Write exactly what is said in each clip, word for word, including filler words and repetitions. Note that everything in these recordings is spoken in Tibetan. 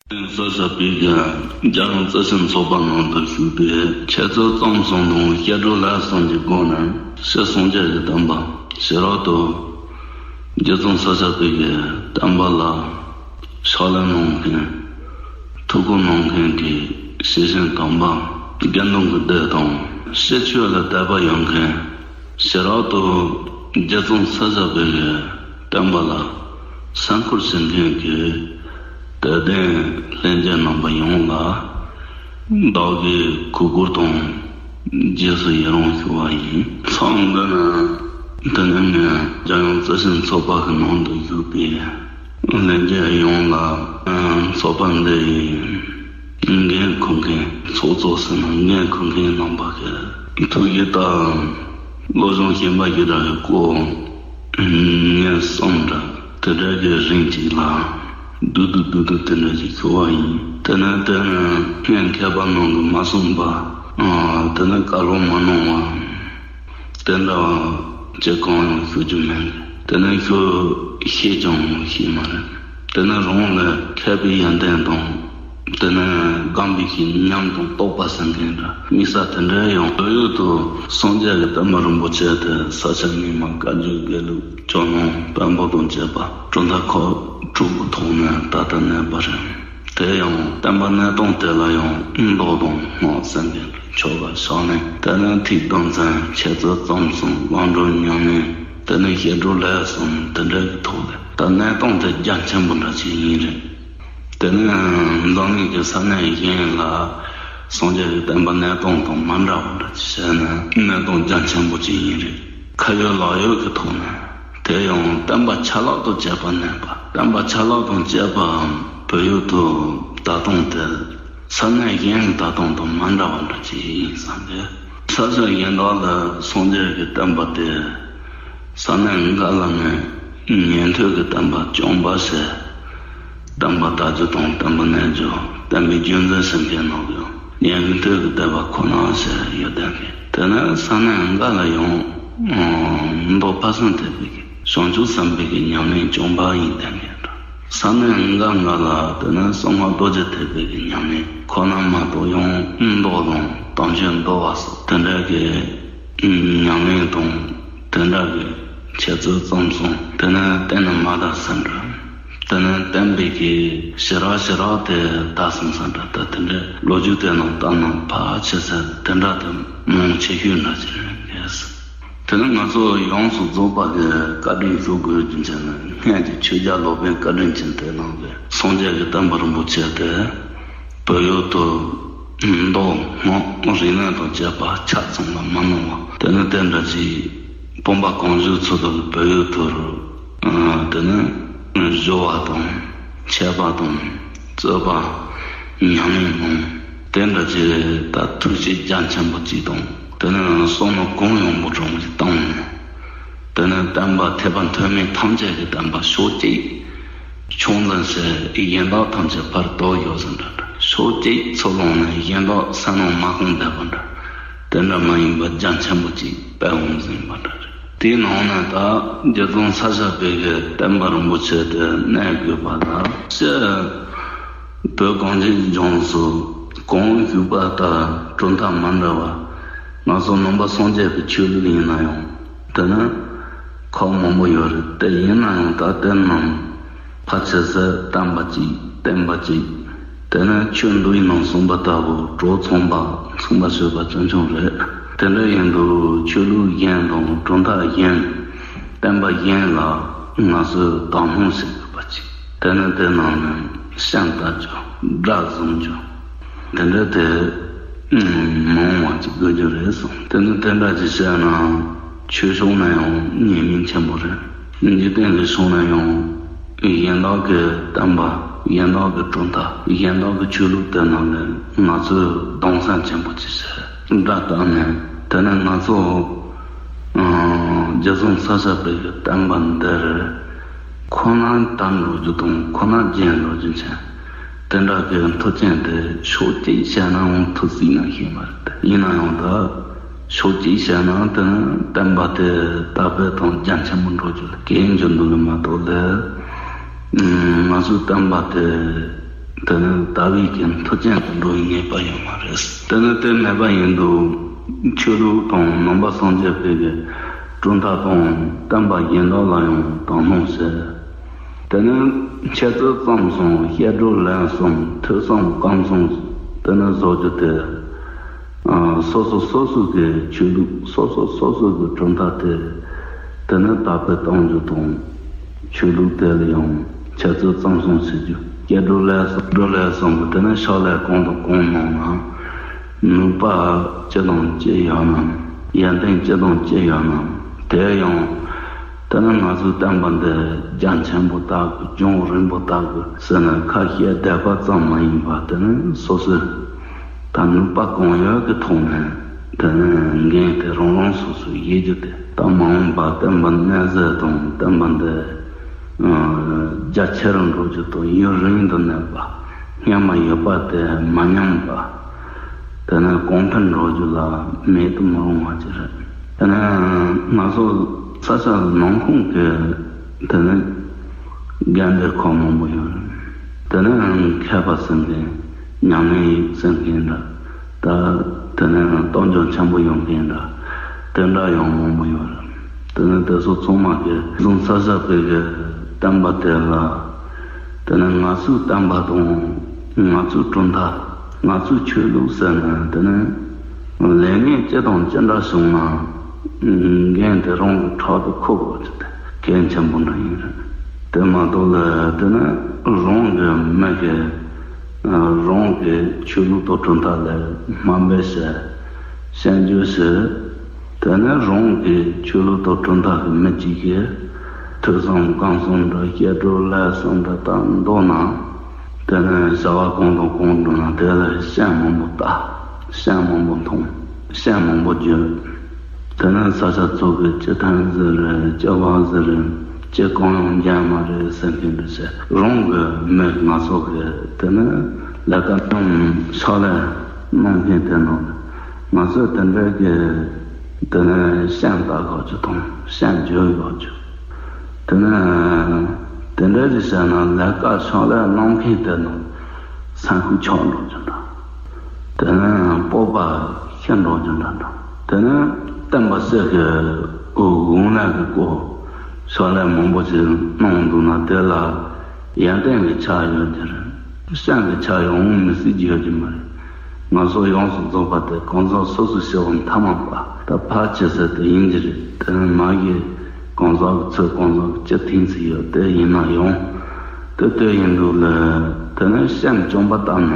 ས་སྐྱ་པའི་རྒྱལ་ཡུམ་རྩེ་ཆེན་ཚོགས་པ་ནང་དུ་བཞུགས་པའི་འཆད་རྩོད་རྩོམ་གསུམ་དང་བཤད་སྒྲུབ་ལས་གསུམ་གྱི་སྒོ་ནས་སྤྱིར་སངས་རྒྱས་ཀྱི་བསྟན་པ་ཞི་རགས་དང་། རྗེ་ཙོང་ས་སྐྱ་པའི་བསྟན་པ་ལ་ཕྱག་ལས་གནང་མཁན། ཐུགས་ཁུར་གནང་མཁན་གྱི་ཞི་ཞིང་དམ་པ་དགེ་འདུན་གྱི་སྡེ་དང་། ཤེས་ཆོས་ལ་དད་པ་ཡོད་མཁན། ཞི་རགས་དང་རྗེ་ཙོང་ས་སྐྱ་པའི་བསྟན་པ་ལ་སེམས་ཁུར་བྱེད་མཁན་གྱི་དད་ལྡན་ལྷན་རྒྱས་རྣམ་པ་ཡོངས་ལ་བདག་གིས་གུས་བཀུར་དང་རྗེས་སུ་ཡི་རང་ཞུ་བ་ཡིན། མཚམས་འདི་ནས་དེ་ནས་ངས་རྒྱལ་ཡུམ་རྩེ་ཆེན་ཚོགས་པ་གི་ནང་དུ་བཞུགས་པའི་ལྷན་རྒྱས་ཡོངས་ལ། ཚོགས་པ་འདི་ཡི་འགན་འཁུར་མཁན། ཚོགས་གཙོ་ཟེར་ན་འགན་འཁུར་མཁན་རྣམ་པ་གི་ཐུགས་ཀྱི་རྟགས། བློ་སྦྱོང་ཞེན་པ་ཞེ་དྲག་གི་སྐོར་ངས་གསུམ་འདྲ་དེ་འདྲ་གི་རིང་ཅིག་ལ་བསྡུས་བསྡུས་བསྡུས་བསྡུས་དེ་འདྲ་ཞིག་ཞུ་བ་ཡིན། དེ་ནས་དེ་ངས་མཁས་པ་རྣམས་ཀྱིས་མ་གསུངས་པ། དེ་ནས་བཀའ་སློབ་མ་གནང་བ། དེ་འདྲ་བ་ཅི་གང་ཡང་ཞུ་རྒྱུ་མེད། དེ་ནས་ཁྱོད་ཤེས་ཀྱང་ཤེས་མ་རེད། དེ་ནས་རང་ལ་མཁས་པའི་ཡོན་ཏན་དང་། དེ་ནས་སྒོམ་པའི་ཉམས་དང་རྟོགས་པ་ཟེར་མཁན་འདྲ་དམིགས་བསལ་དེ་འདྲ་ཡང་བོད་ཡུལ་དུ་སངས་རྒྱས་ཀྱི་བསྟན་པ་རིན་པོ་ཆེ་དེ་ས་སྐྱ་རྙིང་མ་བཀའ་བརྒྱུད་དགེ་ལུགས་ཇོ་ནང་བོན་པོ་དང་བཅས་པ་གྲུབ་མཐའ་ཁག་དྲུག་གི་ཐོག་ནས་ད་ལྟ་གནས་པ་རེད། དེ་ཡང་བསྟན་པ་གནས་སྟངས་དེ་ལ་ཡང་མདོ་དང་སྔགས་ཟེར་མཁན་ཆོ་ག་ཕྱག་ལེན། དེ་ནས་ཐེག་བདུན་ཚན། འཆད་རྩོད་རྩོམ་གསུམ། དབང་སྒྲུབ་ཉམས་ལེན། དེ་ནས་བཤད་སྒྲུབ་ལས་གསུམ། དེ་འདྲ་གི་ཐོག་ལ་ད་གནས་སྟངས་དེ་རྒྱ་ཆེན་པོ་འདྲ་ཅིག་ཡིན་རེད། དེ་ནས་འཛམ་གླིང་གི་ས་གནས་གཞན་ལ་སངས་རྒྱས་ཀྱི་བསྟན་པ་གནས་སྟངས་དང་མ་འདྲ་བ་འདྲ་ཅིག་བྱས་ནས་གནས་སྟངས་རྒྱ་ཆེན་པོ་ཅིག་ཡིན་རེད། ཁ་ཡོད་ལག་ཡོད་ཀྱི་ཐོག་ནས། དེ་ཡང་བསྟན་པ་ཆ་ལག་དང་བཅས་པ་གནས་པ། བསྟན་པ་ཆ་ལག་དང་བཅས་པའམ་བོད་ཡུལ་དུ་ད་དུང་དེ་ས་གནས་གཞན་ད་དུང་དང་མ་འདྲ་བ་འདྲ་ཅིག་ཡིན་བསམ་པས། ས་ཆ་གཞན་དག་ལ་སངས་རྒྱས་ཀྱི་བསྟན་པ་དེ་ས་གནས་འགའ་ལ་ནི་ཉན་ཐོས་ཀྱི་བསྟན་པ་བཅོམ་པ་ཟེར། བསྟན་པ་དར་རྒྱུ་དང་བསྟན་པ་གནས་རྒྱུ། བསྟན་པའི་རྒྱུ་མཚན་ཟེར་མཁན་ནང་གི་ཉན་ཐོས་ཀྱི་བསྟན་པ་ཁོ་ན་ཟེར་ཡོད་བསྡད་མཁན། དེ་ནས་ས་གནས་འགའ་ལ་ཡང་མདོ་ཕ་སངས་ཐེག་པའི་བྱང་ཆུབ་སེམས་དཔའི་ཉམས་ལེན་བཅོམ་པ་ཡིན་བསྡད་མཁན་འདྲ། ས་གནས་འགའ་འགའ་ལ་དེ་ནས་གསང་སྔགས་རྡོ་རྗེ་ཐེག་པའི་གི་ཉམས་ལེན་ཁོ་ན་མ་གཏོགས་ཡང་མདོ་དང་དམ་ཆོས་འདུལ་བ་སོགས་དེ་འདྲ་གི་ཉམས་ལེན་དང་དེ་འདྲ་གི་འཆད་རྩོད་རྩོམ་གསུམ། དེ་ནས་བསྟན་ནི་མ་དར་ས་འདྲ། དེ་ནས་བསྟན་པའི་གི་ཞི་རགས་ཞི་རགས་དེ་དར་སོང་ས་འདྲ། ད་དེ་འདྲའི་ལོ་རྒྱུས་དེ་ནང་ལྟ་ན་ཕལ་ཆེར་དེ་འདྲ་དེ་མང་ཆེ་ཤོས་འདྲ་ཅིག་རེད། དེ་ནི་ང་ཚོ་ཡོངས་སུ་རྫོགས་པ་གི་བཀའ་དྲིན་ཞུ་དགོས་རྒྱུ་མཚན་ནི་སྔོན་གྱི་ཆོས་རྒྱལ་སློབ་དཔོན་བཀའ་དྲིན་ཅན་དེ་རྣམས་ཀྱིས་སངས་རྒྱས་ཀྱི་བསྟན་པ་རིན་པོ་ཆེ་དེ་བོད་ཡུལ་དུ་མདོ་སྔགས་རིག་གནས་དང་བཅས་པ་ཆ་ཚང་ལ་མ་གནང་བ། དེ་ནི་དེ་འདྲ་ཅིག་དཔོན་པོ་གང་བྱུང་ཚུལ་དུ་བོད་ཡུལ་དུ་དེ་ནི་བཞུགས་པ་དང་འཆད་པ་དང་རྩོད་པ་ཉམས་ལེན་གནང་། དེ་འདྲ་ཅིག་ད་ཐུགས་རྗེ་རྒྱ་ཆེན་པོ་ཅིག་དང་། དེ་ནས་བསམ་བློ་གུ་ཡངས་པོ་དྲང་པོ་ཞིག་བཏང་ནས། དེ་ནས་བསྟན་པ་ཐེག་པ་ཐོགས་མེད་ཐམས་ཅད་ཀྱི་བསྟན་པ་ཕྱོགས་གཅིག་ཕྱོགས་འཛིན་བྱས། གཞན་དག་ཐམས་ཅད་ཕར་དོར་ཡོད་ཟེར་འདྲ་འདྲ། ཕྱོགས་གཅིག་ཚུར་ལོངས་ནས་གཞན་དག་བསམ་མནོ་མ་བསྐང་བསྡད་པ་འདྲ། དེ་འདྲ་མ་ཡིན་པ་རྒྱ་ཆེན་པོ་ཅིག་སྤེལ་འོང་ཟིན་པ་འདྲ་རེད། དེའི་ནང་ནས་ད་རྗེ་ཙོང་ས་སྐྱ་པའི་གི་བསྟན་པ་རིན་པོ་ཆེ་དེ་གནས་དགོས་པ་ལ་ཞེས། བོད་གངས་ཅན་ལྗོངས་སུ་གང་བཞུགས་པ་ལྟར་གྲུབ་མཐའ་མ་འདྲ་བ་ང་ཚོ་ནང་པ་སངས་རྒྱས་པའི་ཆོས་ལུགས་ཡིན་ན་ཡང་དེ་ནི་ཁག་མང་པོ་ཡོད་རེད། དེ་ཡིན་ན་ཡང་ད་དེ་རྣམས་ཕལ་ཆེར་བསྟན་པ་གཅིག་བསྟན་པ་གཅིག་དེ་ནི་ཆོས་མདོའི་ནང་གསུངས་པ་ལྟ་བུ་གྲོགས་ཚངས་པ་མཚུངས་པ་ཤོད་པ་ཆུང་ཆུང་རེད། དེ་འདྲ་ཡིན་དུས་ཆོས་ལུགས་གཞན་དང་གྲུབ་མཐའ་གཞན་བསྟན་པ་གཞན་ལ་ང་ཚོས་དག་སྣང་བྱེད་དགོས་པ་གཅིག་དེ་ནི་དེ་ནང་ནས་ཤ་བཏབ་རྒྱུ། དགྲ་བཟུང་རྒྱུ། དེ་འདྲ་དེ་མང་བ་ཅིག་དགོས་རྒྱུ་རེད་གསུངས། དེ་ནི་དེ་འདྲ་ཅིག་བྱས་ན་ཆོས་ཕྱོགས་ན་ཡང་ཉེས་དམིགས་ཆེན་པོ་རེད། འཇིག་རྟེན་གྱི་ཕྱོགས་ན་ཡང་གཞན་དག་གི་བསྟན་པ། གཞན་དག་གི་གྲུབ་མཐའ། གཞན་དག་གི་ཆོས་ལུགས་དེ་རྣམས་ལ་ང་ཚོས་གདུང་སེམས་ཆེན་པོ་ཅིག་བྱས། དགྲ་བཏགས་ནས་དེ་ནི་ང་ཚོ་རྗེ་ཙོང་ས་སྐྱ་པའི་གི་བསྟན་པ་འདིར་ཁོ་ན་དར་འགྲོ་རྒྱུ་དང་ཁོ་ན་རྒྱས་འགྲོ་རྒྱུ་མཚན་དེ་འདྲ་གི་མཐུ་རྐྱེན་དེ་ཕྱོགས་གཅིག་བྱས་ན་ཡང་ཐུབ་སྲིད་ན་ཤེས་མ་རེད། ཡིན་ན་ཡང་ད་ཕྱོགས་གཅིག་བྱས་ན་དེ་ནི་བསྟན་པ་དེ་དར་སྤེལ་དང་རྒྱ་ཆེན་པོ་འགྲོ་རྒྱུ་ལ་གལ་འགྱུར་འདུག་གི་མ་གཏོགས་ལས། ང་ཚོའི་བསྟན་པ་དེ་ དེ་ནི་དལ་བའི་གི་མཐུ་ཅན་དུ་འགྲོ་བའི་ངེས་པ་ཡོད་མ་རེད། དེ་ནི་དེ་མེད་པ་ཡིན་དུས་ཆོས་ལུགས་དང་ནང་པ་སངས་རྒྱས་པའི་གི་གྲུབ་མཐའ་དང་བསྟན་པ་གཞན་དག་ལ་ཡང་དག་སྣང་བྱེད། དེ་ནི་འཆད་རྩོད་རྩོམ་གསུམ་བཤད་སྒྲུབ་ལས་གསུམ་ཐོས་བསམ་སྒོམ་གསུམ་དེ་ནི་བཟོ་རྒྱུ་དེ། ཨ། སོ་སོ་སོ་སོ་གི་ཆོས་ལུགས། སོ་སོ་སོ་སོ་གི་གྲུབ་མཐའ་དེ། དེ་ནི་དར་སྤེལ་གཏོང་རྒྱུ་དང་། ཆོས་ལུགས་དེ་ལ་ཡང་འཆད་རྩོད་རྩོམ་གསུམ་བྱེད་རྒྱུ། བཤད་སྒྲུབ་ལས་གསུམ། སྒྲུབ་ལས་གསུམ་གྱི་དེ་ནི་ཕྱག་ལས་གང་དང་གང་གནང་ན། ནུས་པ་ཅི་དང་ཅི་ཡོད་ན། ཡོན་ཏན་ཅི་དང་ཅི་ཡོད་ན། དེ་ཡང་དེ་ནི་ང་ཚོའི་བསྟན་པ་འདི་རྒྱ་ཆེན་པོ་ལྟ་དགོས། རྒྱང་རིང་པོ་ལྟ་དགོས་ཟེར་ནས་ཁ་བཤད་བསྡད་པ་ཙམ་མ་ཡིན་པར། དེ་ནི་སོ་སོའི་ད་ནུས་པ་གང་ཡོད་ཀྱི་ཐོག་ནས་དེ་ནི་འགན་དེ་རང་རང་སོ་སོས་བཞེས་རྒྱུ་དེ། ད་མ་འོངས་པར་བསྟན་པ་གནས་ཟེར་དང་བསྟན་པ་འདི་རྒྱ་ཆེ་རུ་འགྲོ་རྒྱུ་དང་ཡུན་རིང་དུ་གནས་པ། སྔོན་མ་ཡོད་པ་དེ་མ་ཉམས་པ། དེ་ནས་གོང་འཕེལ་འགྲོ་རྒྱུ་ལ་མེད་དུ་མི་རུང་བ་ཅིག་རེད། དེ་ནས་ང་ཚོ་ས་ཆ་ནང་ཁོངས་ཀྱི་དེ་ནས་དགོན་སྡེ་ཁག་མང་པོ་ཡོད་རེད། དེ་ནས་མཁས་པ་ཟེར་མཁན། ཉམས་ལེན་ཡིན་ཟེར་མཁན་འདྲ། ད་དེ་ནས་རྟོགས་འཇོག་ཆེན་པོ་ཡོད་མཁན་འདྲ། དེ་འདྲ་ཡང་མང་པོ་ཡོད་རེད། དེ་ནས་དེ་ཚོ་ཚང་མ་གིས་བཟུང་ས་བཞག་པའི་གི་བསྟན་པ་དེ་ལ། དེ་ནས་ང་ཚོའི་བསྟན་པ་དང་ང་ཚོའི་གྲུབ་མཐའ། ང་ཚོའི་ཆོས་ལུགས་ཟེར་ནས། དེ་ནས་ལས་ངན་ཅི་དང་ཅི་འདྲ་བྱུང་ན་འགན་དེ་རང་གི་ཕྲག་ཏུ་འཁུར་དགོས་རྒྱུ་དེ་གལ་ཆེན་པོ་འདྲ་ཡིན་རེད། དེ་མ་གཏོགས་ལ་དེ་ནས་རང་གི་མི་གི་རང་གི་ཆོས་ལུགས་དང་གྲུབ་མཐའ་ལ་དམའ་འབེབས་བྱས། ཞེན་ཆགས་བྱས། དེ་ནས་རང་གི་ཆོས་ལུགས་དང་གྲུབ་མཐའ་གི་མི་གཅིག་གིས་ཐོས་བསམ་སྒོམ་གསུམ་འདྲ། བཤད་སྒྲུབ་ལས་གསུམ་འདྲ་ད་འདོན་ན། དེ་ནས་བྱ་བ་གང་དང་གང་བསྒྲུབས་ན་དེ་ལ་སྐྱོན་མང་པོ་ལྟ། སྐྱོན་མང་པོ་མཐོང་། སྐྱོན་མང་པོ་བརྗོད། དེ་ནས་ས་ཆ་ཚོ་གི་སྤྱི་མཐུན་ཟེར་རེད། སྤྱི་བ་ཟེར་རེད། སྤྱི་གང་ཡང་འཇལ་མ་རེད་ཟེར་མཁན་འདྲ་བྱས། རང་གི་མི་ང་ཚོ་གི་དེ་ནས་ལས་ཀ་གནང་ཕྱག་ལས་གནང་མཁན་དེ་ནང་ང་ཚོས་དེ་འདྲ་གི་དེ་ནས་སྐྱོན་ལྟ་དགོས་རྒྱུ་དང་སྐྱོན་བརྗོད་དགོས་རྒྱུ། དེ་ནས་དེ་འདྲ་ཞིག་བྱས་ན་ལས་ཀ་ཕྱག་ལས་གནང་མཁན་དེ་ནང་སེམས་ཤུགས་ཆག་འགྲོ་རྒྱུ་འདྲ། དེ་ནས་སྤོབས་པ་ཤི་འགྲོ་རྒྱུ་འདྲ་འདྲ། དེ་ནས་བསྟན་པ་སྲིད་ཀྱི་དབང་ལས་ཀྱི་སྐོར་ཕྱག་ལས་མང་པོ་ཞིག་གནང་འདུག་ན། དེ་ལ་ཡོན་ཏན་གྱི་ཆ་ཡོད་ཀྱི་རེད། སྐྱོན་གྱི་ཆ་ཡོང་མི་སྲིད་ཀྱི་ཡོད་ཀྱི་མ་རེད། ང་ཚོ་ཡོངས་སུ་རྫོགས་པ་དེ་གང་ཟག་སོ་སོ་སྐྱེ་བོ་མཐའ་མ་པ་ད་ཕལ་ཆེ་ས་དེ་ཡིན་གྱི་རེད། དེ་ནི་མ་གི་གང་ཟག་གི་ཚོད་གང་ཟག་གི་སྤྱི་མཐུན་ཚིག་ཡོད་དེ་ཡིན་ན་ཡང་། དེ་ལྟོས་ཡིན་འདུག་ལ། དེ་ནི་སེམས་བཅོམ་པ་ལྟར་ན་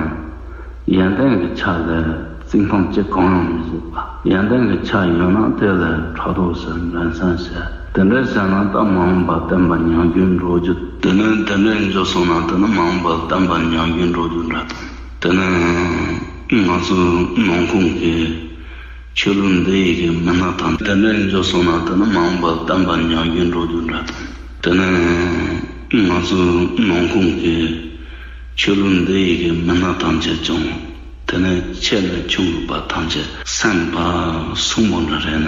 ཡོན་ཏན་གྱི་ཆ་ལ་རྩིས་ཁང་གཅིག་གང་ཡང་མི་བཟོད་པ། ཡོན་ཏན་གྱི་ཆ་ཡོད་ན་དེ་ལ་ཕྲག་དོག་ཟེར་འགྲན་སེམས་ཟེར་དེ་འདྲ་བྱས་ན། ད་མ་འོངས་པ་བསྟན་པ་ཉམས་རྒུད་འགྲོ་རྒྱུ། དེ་ནི་དེ་འདྲ་འགྱོ་སོང་ན་དེ་ནི་མ་འོངས་པ་བསྟན་པ་ཉམས་རྒུད་འགྲོ་རྒྱུ་འདྲ་དང་། དེ་ནི་ང་ཚོའི་ནང་ཁོངས་ཀྱི་ཆོས་ལུགས་འདི་ཡི་གི་མི་སྣ་དང་དེ་འདྲ་འགྱོ་སོང་ན་དེ་ནི་མ་འོངས་པ་བསྟན་པ་ཉམས་རྒུད་འགྲོ་རྒྱུ་འདྲ་དང་། དེ་ནི་ང་ཚོའི་ནང་ཁོངས་ཀྱི་ཆོས་ལུགས་འདི་ཡི་གི་མི་སྣ་ཐམས་ཅད་ཀྱང་དེ་ནི་ཆེ་ནས་ཆུང་གི་བར་ཐམས་ཅད་སེམས་པ་སྲུང་བ་འདྲ་རེད་ན།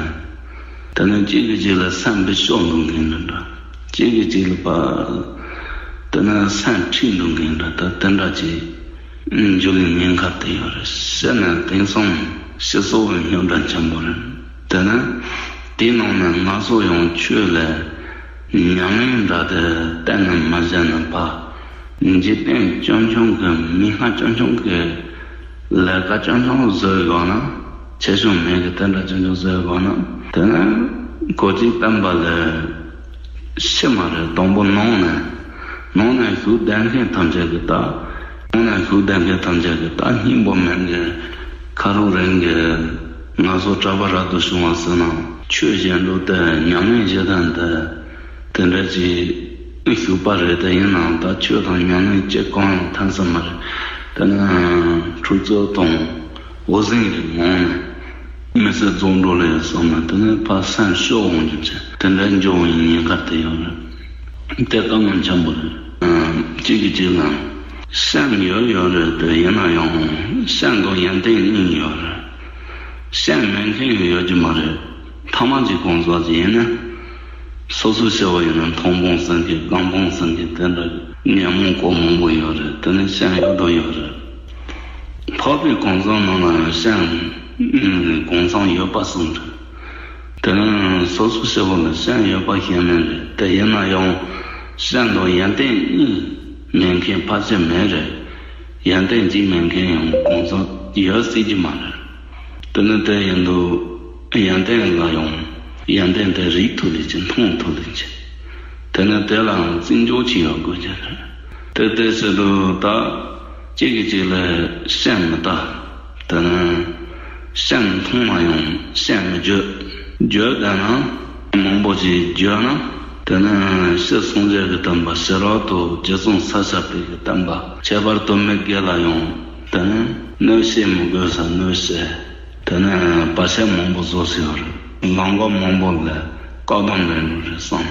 དེ་ནི་གཅིག་གིས་གཅིག་ལ་སེམས་པའི་ཕྱོགས་འདུག་མཁན་འདྲ་འདྲ། གཅིག་གིས་གཅིག་ལ་པ། དེ་ནི་སེམས་ཁྲིད་འདུག་མཁན་འདྲ། ད་དེ་འདྲ་ཅིག་འགྱུར་བའི་ཉེན་ཁ་དེ་ཡོད་རེད། བཤད་ན་དེང་སང་སྤྱི་ཚོགས་ཀྱི་རྙོག་དྲ་ཆེན་པོ་རེད། དེ་ནི་དེའི་ནང་ནས་ང་ཚོ་ཡང་ཆོས་ལ་ཉམས་ལེན་འདྲ་དེ་གཏན་ནས་མ་བྱས་ན་པ། འཇིག་རྟེན་སྐྱོང་ཆུང་གི་མི་སྣ་སྐྱོང་ཆུང་གི་ལས་ཀ་སྐྱོང་ཆུང་བཟོས་དགོས་ན། ཆེ་ཆུང་མེད་གི་དེ་འདྲ་སྐྱོང་ཆུང་བཟོས་དགོས་ན། དེ་ནི་གོ་གཅིག་བསྟན་པ་ལ་ཕྱི་མ་རེད། དང་པོ་ནང་ནས་ནང་ནས་ཞུགས་བསྡད་མཁན་ཐམས་ཅད་ཀྱི་ད། ནང་ནས་ཞུགས་བསྡད་མཁན་ཐམས་ཅད་ཀྱི་ད་སྙིང་པོ་མེད་གི་ཁ་རུ་རིང་གི་ང་ཚོ་གྲྭ་པ་རབ་ཏུ་བྱུང་བ་ཟེར་ན་ཆོས་བྱེད་འགྲོ་དེ་ཉམས་ལེན་བྱེད་སྟངས་དེ། དེ་འདྲ་ཅིག་ཞུགས་པ་རེད། དེ་ཡིན་ནའང་ད་ཆོས་དང་ཉམས་ལེན་གཅིག་གང་ཡང་ཐོན་ས་མ་རེད། དེ་ནི་འཁྲུག་རྩོད་དང་འུར་ཟིང་གི་ངང་ནས་མི་ཚེ་རྫོགས་འགྲོ་ལེ་བསམ་ན། དེ་ནི་ཕར་སེམས་ཤོར་འོང་རྒྱུ་ཅན་དེ་འདྲ་འགྱོ་འོང་ཡིན་ཉེན་ཁ་དེ་ཡོད་རེད། དེ་དཀའ་ངལ་ཆེན་པོ་རེད། གཅིག་གིས་གཅིག་ལ་སེམས་ཡོད་ཡོད་རེད། དེ་ཡིན་ན་ཡང་སེམས་ཀྱི་ཡོན་ཏན་གཉིས་ཡོད་རེད། སེམས་མེད་མཁན་ཡང་ཡོད་ཀྱི་མ་རེད། ཐ་མ་གཅིག་གང་ཟག་ཅིག་ཡིན་ན། སོ་སོའི་བྱ་བ་ཡིན་ན་མཐོང་སྤང་སེམས་བསྐྱེད་སྒོམ་སྤང་སེམས་བསྐྱེད་དེ་འདྲ་ ཉོན་མོངས་སྐོར་མང་པོ་ཡོད་རེད། དེ་ནས་སྤྱན་གཡོ་འགྲོ་ཡོད་རེད། འཕགས་པའི་གང་ཟག་རྣམས་ལ་ཡང་སྤྱན་གང་ཟག་ཡོད་པ་གསུངས་རེད། དེ་ནས་སོ་སོ་སྐྱེ་བོ་ལ་སྤྱན་ཡོད་པ་ཤེས་ནི་རེད། དེ་ཡིན་ན་ཡང་སྤྱན་དང་ཡོན་ཏན་གཉིས་མེད་མཁན་ཕལ་ཆེར་མེད་རེད། ཡོན་ཏན་གཅིག་མེད་མཁན་ཡང་གང་ཟག་ཡོད་སྲིད་ཀྱི་མ་རེད། དེ་ནི་དེ་ཡིན་དུས་ཡོན་ཏན་ལ་ཡང་ཡོན་ཏན་དེ་རིག་ཐུབ་ལེ་ཅིག་མཐོང་ཐུབ་ལེ་ཅིག་དེ་ནི་དེ་ལའང་བརྩི་འཇོག་བྱེད་ཡག་དགོས་ཀྱི་རེད། དེ་དེ་ཟེར་དུས་ད་གཅིག་གིས་གཅིག་ལ་སྤྱན་མི་ལྟ། དེ་ནི་སྤྱན་མཐོང་ན་ཡང་སྤྱན་མི་བརྗོད། བརྗོད་བསྡད་ན་མང་པོ་ཅིག་བརྗོད་ན། དེ་ནི་ཕྱི་སངས་རྒྱས་ཀྱི་བསྟན་པ་ཕྱི་རོལ་དུ་རྗེ་བཙུན་ས་སྐྱ་པའི་གི་བསྟན་པ་ཁྱད་པར་དུ་མི་དགེ་ལ་ཡང་དེ་ནི་གནོད་བྱེད་མི་དགོས་ས་གནོད་བྱེད། དེ་ནས་བར་ཆད་མང་པོ་བཟོ་སྲིད་པ་རེད། ལམ་ཁ་མང་པོ་ལ་བཀག་སྡོམ་རེ་རེ་བསམ།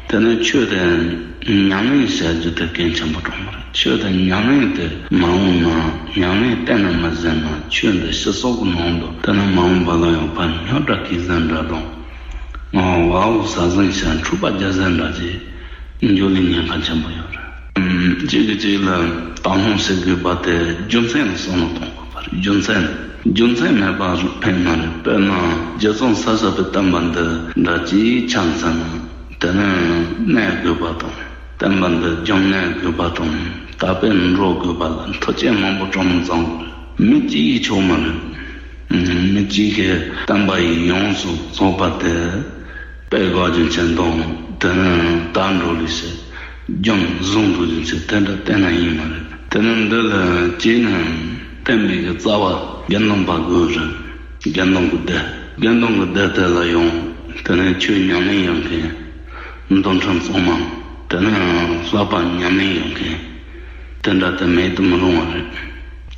དེ་ནས་ཆོས་དེ་ཉམས་ལེན་བྱ་རྒྱུ་དེ་གལ་ཆེན་པོ་གྲོངས་པ་རེད། ཆོས་དེ་ཉམས་ལེན་དེ་མ་འོང་ན། ཉམས་ལེན་གཏན་ནས་མ་བྱས་ན་ཆོས་འདི་ཕྱི་སོག་གི་ནང་དུ་དེ་ནས་མ་འོངས་པ་ལ་ཡང་ཕར་རྙོག་དྲ་གི་ཟེར་འདྲ་དང་། བ་འོ་ཟ་ཟིང་བྱ་འཁྲུག་པ་རྒྱག་ཟེར་འདྲ་ཅིག་འགྱོ་ལེ་ཉེན་ཁ་ཆེན་པོ་ཡོད་རེད། གཅིག་གིས་གཅིག་ལ་དག་སྣང་བྱེད་དགོས་པ་དེ་རྒྱུ་མཚན་ལ་བསམ་བློ་གཏོང་དགོས་པ་རེད། རྒྱུ་མཚན། རྒྱུ་མཚན་མེད་པར་ཕན་མ་རེད། དཔེར་ན་རྗེ་བཙུན་ས་སྐྱ་པའི་བསྟན་པ་འདི་འདྲ་ཅིག་ཆ་མཚོན་ན། དེ་ནི་གནས་དགོས་པ་དང་། བསྟན་པ་འདི་རྒྱུན་གནས་དགོས་པ་དང་། དར་སྤེལ་འགྲོ་དགོས་པ་ལ་མཐུ་རྐྱེན་མང་པོ་གྲངས་མང་ཚང་དགོས་རེད། མི་གཅིག་གིས་ཆོག་མ་རེད། མི་གཅིག་གིས་བསྟན་པ་ཡི་ཡོངས་སུ་རྫོགས་པ་དེ་སྤེལ་དགོས་རྒྱུ་མཚན་དང་། དེ་ནི་དར་འགྲོ་ལེ་ཟེར་རྒྱུན་བཟུང་དགོས་རྒྱུ་མཚན་དེ་འདྲ་གཏན་ནས་ཡིན་མ་རེད། དེ་ནི་འདི་ལ་གཅིག་ནི་བསྟན་པའི་གི་རྩ་བ་དགེ་འདུན་པ་དགོས་རེད། དགེ་འདུན་གྱི་སྡེ། དགེ་འདུན་གྱི་སྡེ་དེ་ལ་ཡང་དེ་ནི་ཆོས་ཉམས་ལེན་ཡོད་མཁན། འདུལ་ཁྲིམས་གཙང་མ། དེ་ནས་བསླབ་པ་ཉམས་ལེན་ཡོད་མཁན། དེ་འདྲ་དེ་མེད་དུ་མི་རུང་བ་རེད།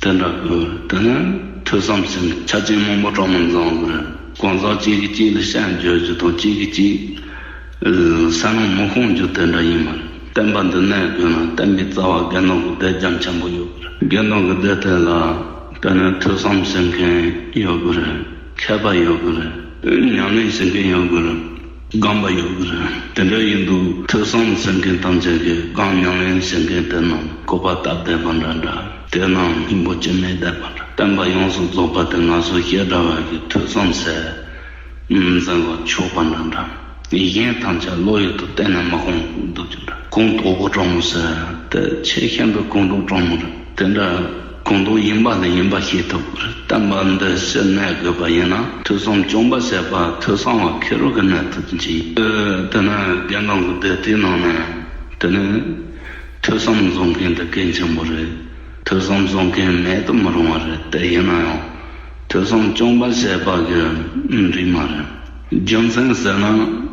དེ་འདྲ་དགོས། དེ་ནས་ཐོས་བསམ་ཟེར་ཆ་རྐྱེན་མང་པོ་གྲངས་མང་ཚང་དགོས་རེད། གང་ཟག་གཅིག་གིས་གཅིག་ལ་སྤྱན་བརྗོད་རྒྱུ་དང་། གཅིག་གིས་གཅིག་ལ་སེམས་ནང་མི་ཤོང་རྒྱུ་དེ་འདྲ་ཡིན་མ་རེད། བསྟན་པ་འདི་གནས་དགོས་ན་བསྟན་པའི་རྩ་བ་དགེ་འདུན་གྱི་སྡེ་རྒྱ་ཆེན་པོ་ཡོད་དགོས་རེད། དགེ་འདུན་གྱི་སྡེ་དེ་ལ་དེ་ནས་ཐོས་བསམ་ཟེར་མཁན་ཡོད་དགོས་རེད། མཁས་པ་ཡོད་དགོས་རེད། ཉམས་ལེན་བྱེད་མཁན་ཡོད་དགོས་རེད། སྒོམ་པ་ཡོད་དགོས་རེད། དེ་འདྲ་ཡིན་དུས་ཐོས་བསམ་ཟེར་མཁན་ཐམས་ཅད་ཀྱིས་སྒོམ་ཉམས་ལེན་བྱེད་མཁན་དེ་རྣམས་བཀོད་པ་སྟབས་བདེ་བ་འདྲ་འདྲ། དེ་རྣམས་སྙིང་པོ་ཅི་མེད་བསྡད་པ་འདྲ། བསྟན་པ་ཡོངས་སུ་རྫོགས་པ་དེ་ང་ཚོ་བཤད་གྲྭ་བ་གི་ཐོས་བསམ་ཟེར་འཛིན་གོ་ཆོག་པ་འདྲ་འདྲ། གཞན་ཐམས་ཅད་བློ་ཡུལ་དུ་གཏན་ནས་མི་ཤོང་འདུག་རྒྱུ་འདྲ། གུང་དོག་པོ་གྲོང་མོ་ཟེར་དེ་ཆེས་ཤིན་ཏུ་གུང་དོག་གྲོང་མོ་རེད། དེ་འདྲ་གུང་དོག་ཡིན་པ་ལ་ཡིན་པ་ཤེས་ཐུབ་དགོས་རེད། བསྟན་པ་འདི་ཕྱིར་གནས་དགོས་པ་ཡིན་ན་ཐོས་བསམ་སྐྱོང་བ་བྱས་པ་ཐོས་བསམ་བ་ཁེ་རུ་གི་གནས་ཐུབ་ཀྱི་ཡིན། དེ་ནས་དགེ་འདུན་གྱི་སྡེ་དེའི་ནང་ནས་དེ་ནས་ཐོས་བསམ་བཟུང་མཁན་དེ་གལ་ཆེན་པོ་རེད། ཐོས་བསམ་བཟུང་མཁན་མེད་དུ་མི་རུང་བ་རེད། དེ་ཡིན་ན་ཡང་ཐོས་བསམ་སྐྱོང་བ་བྱས་པ་གི་འགྲིག་མ་རེད། རྒྱུ་མཚན་ཟེར་ན།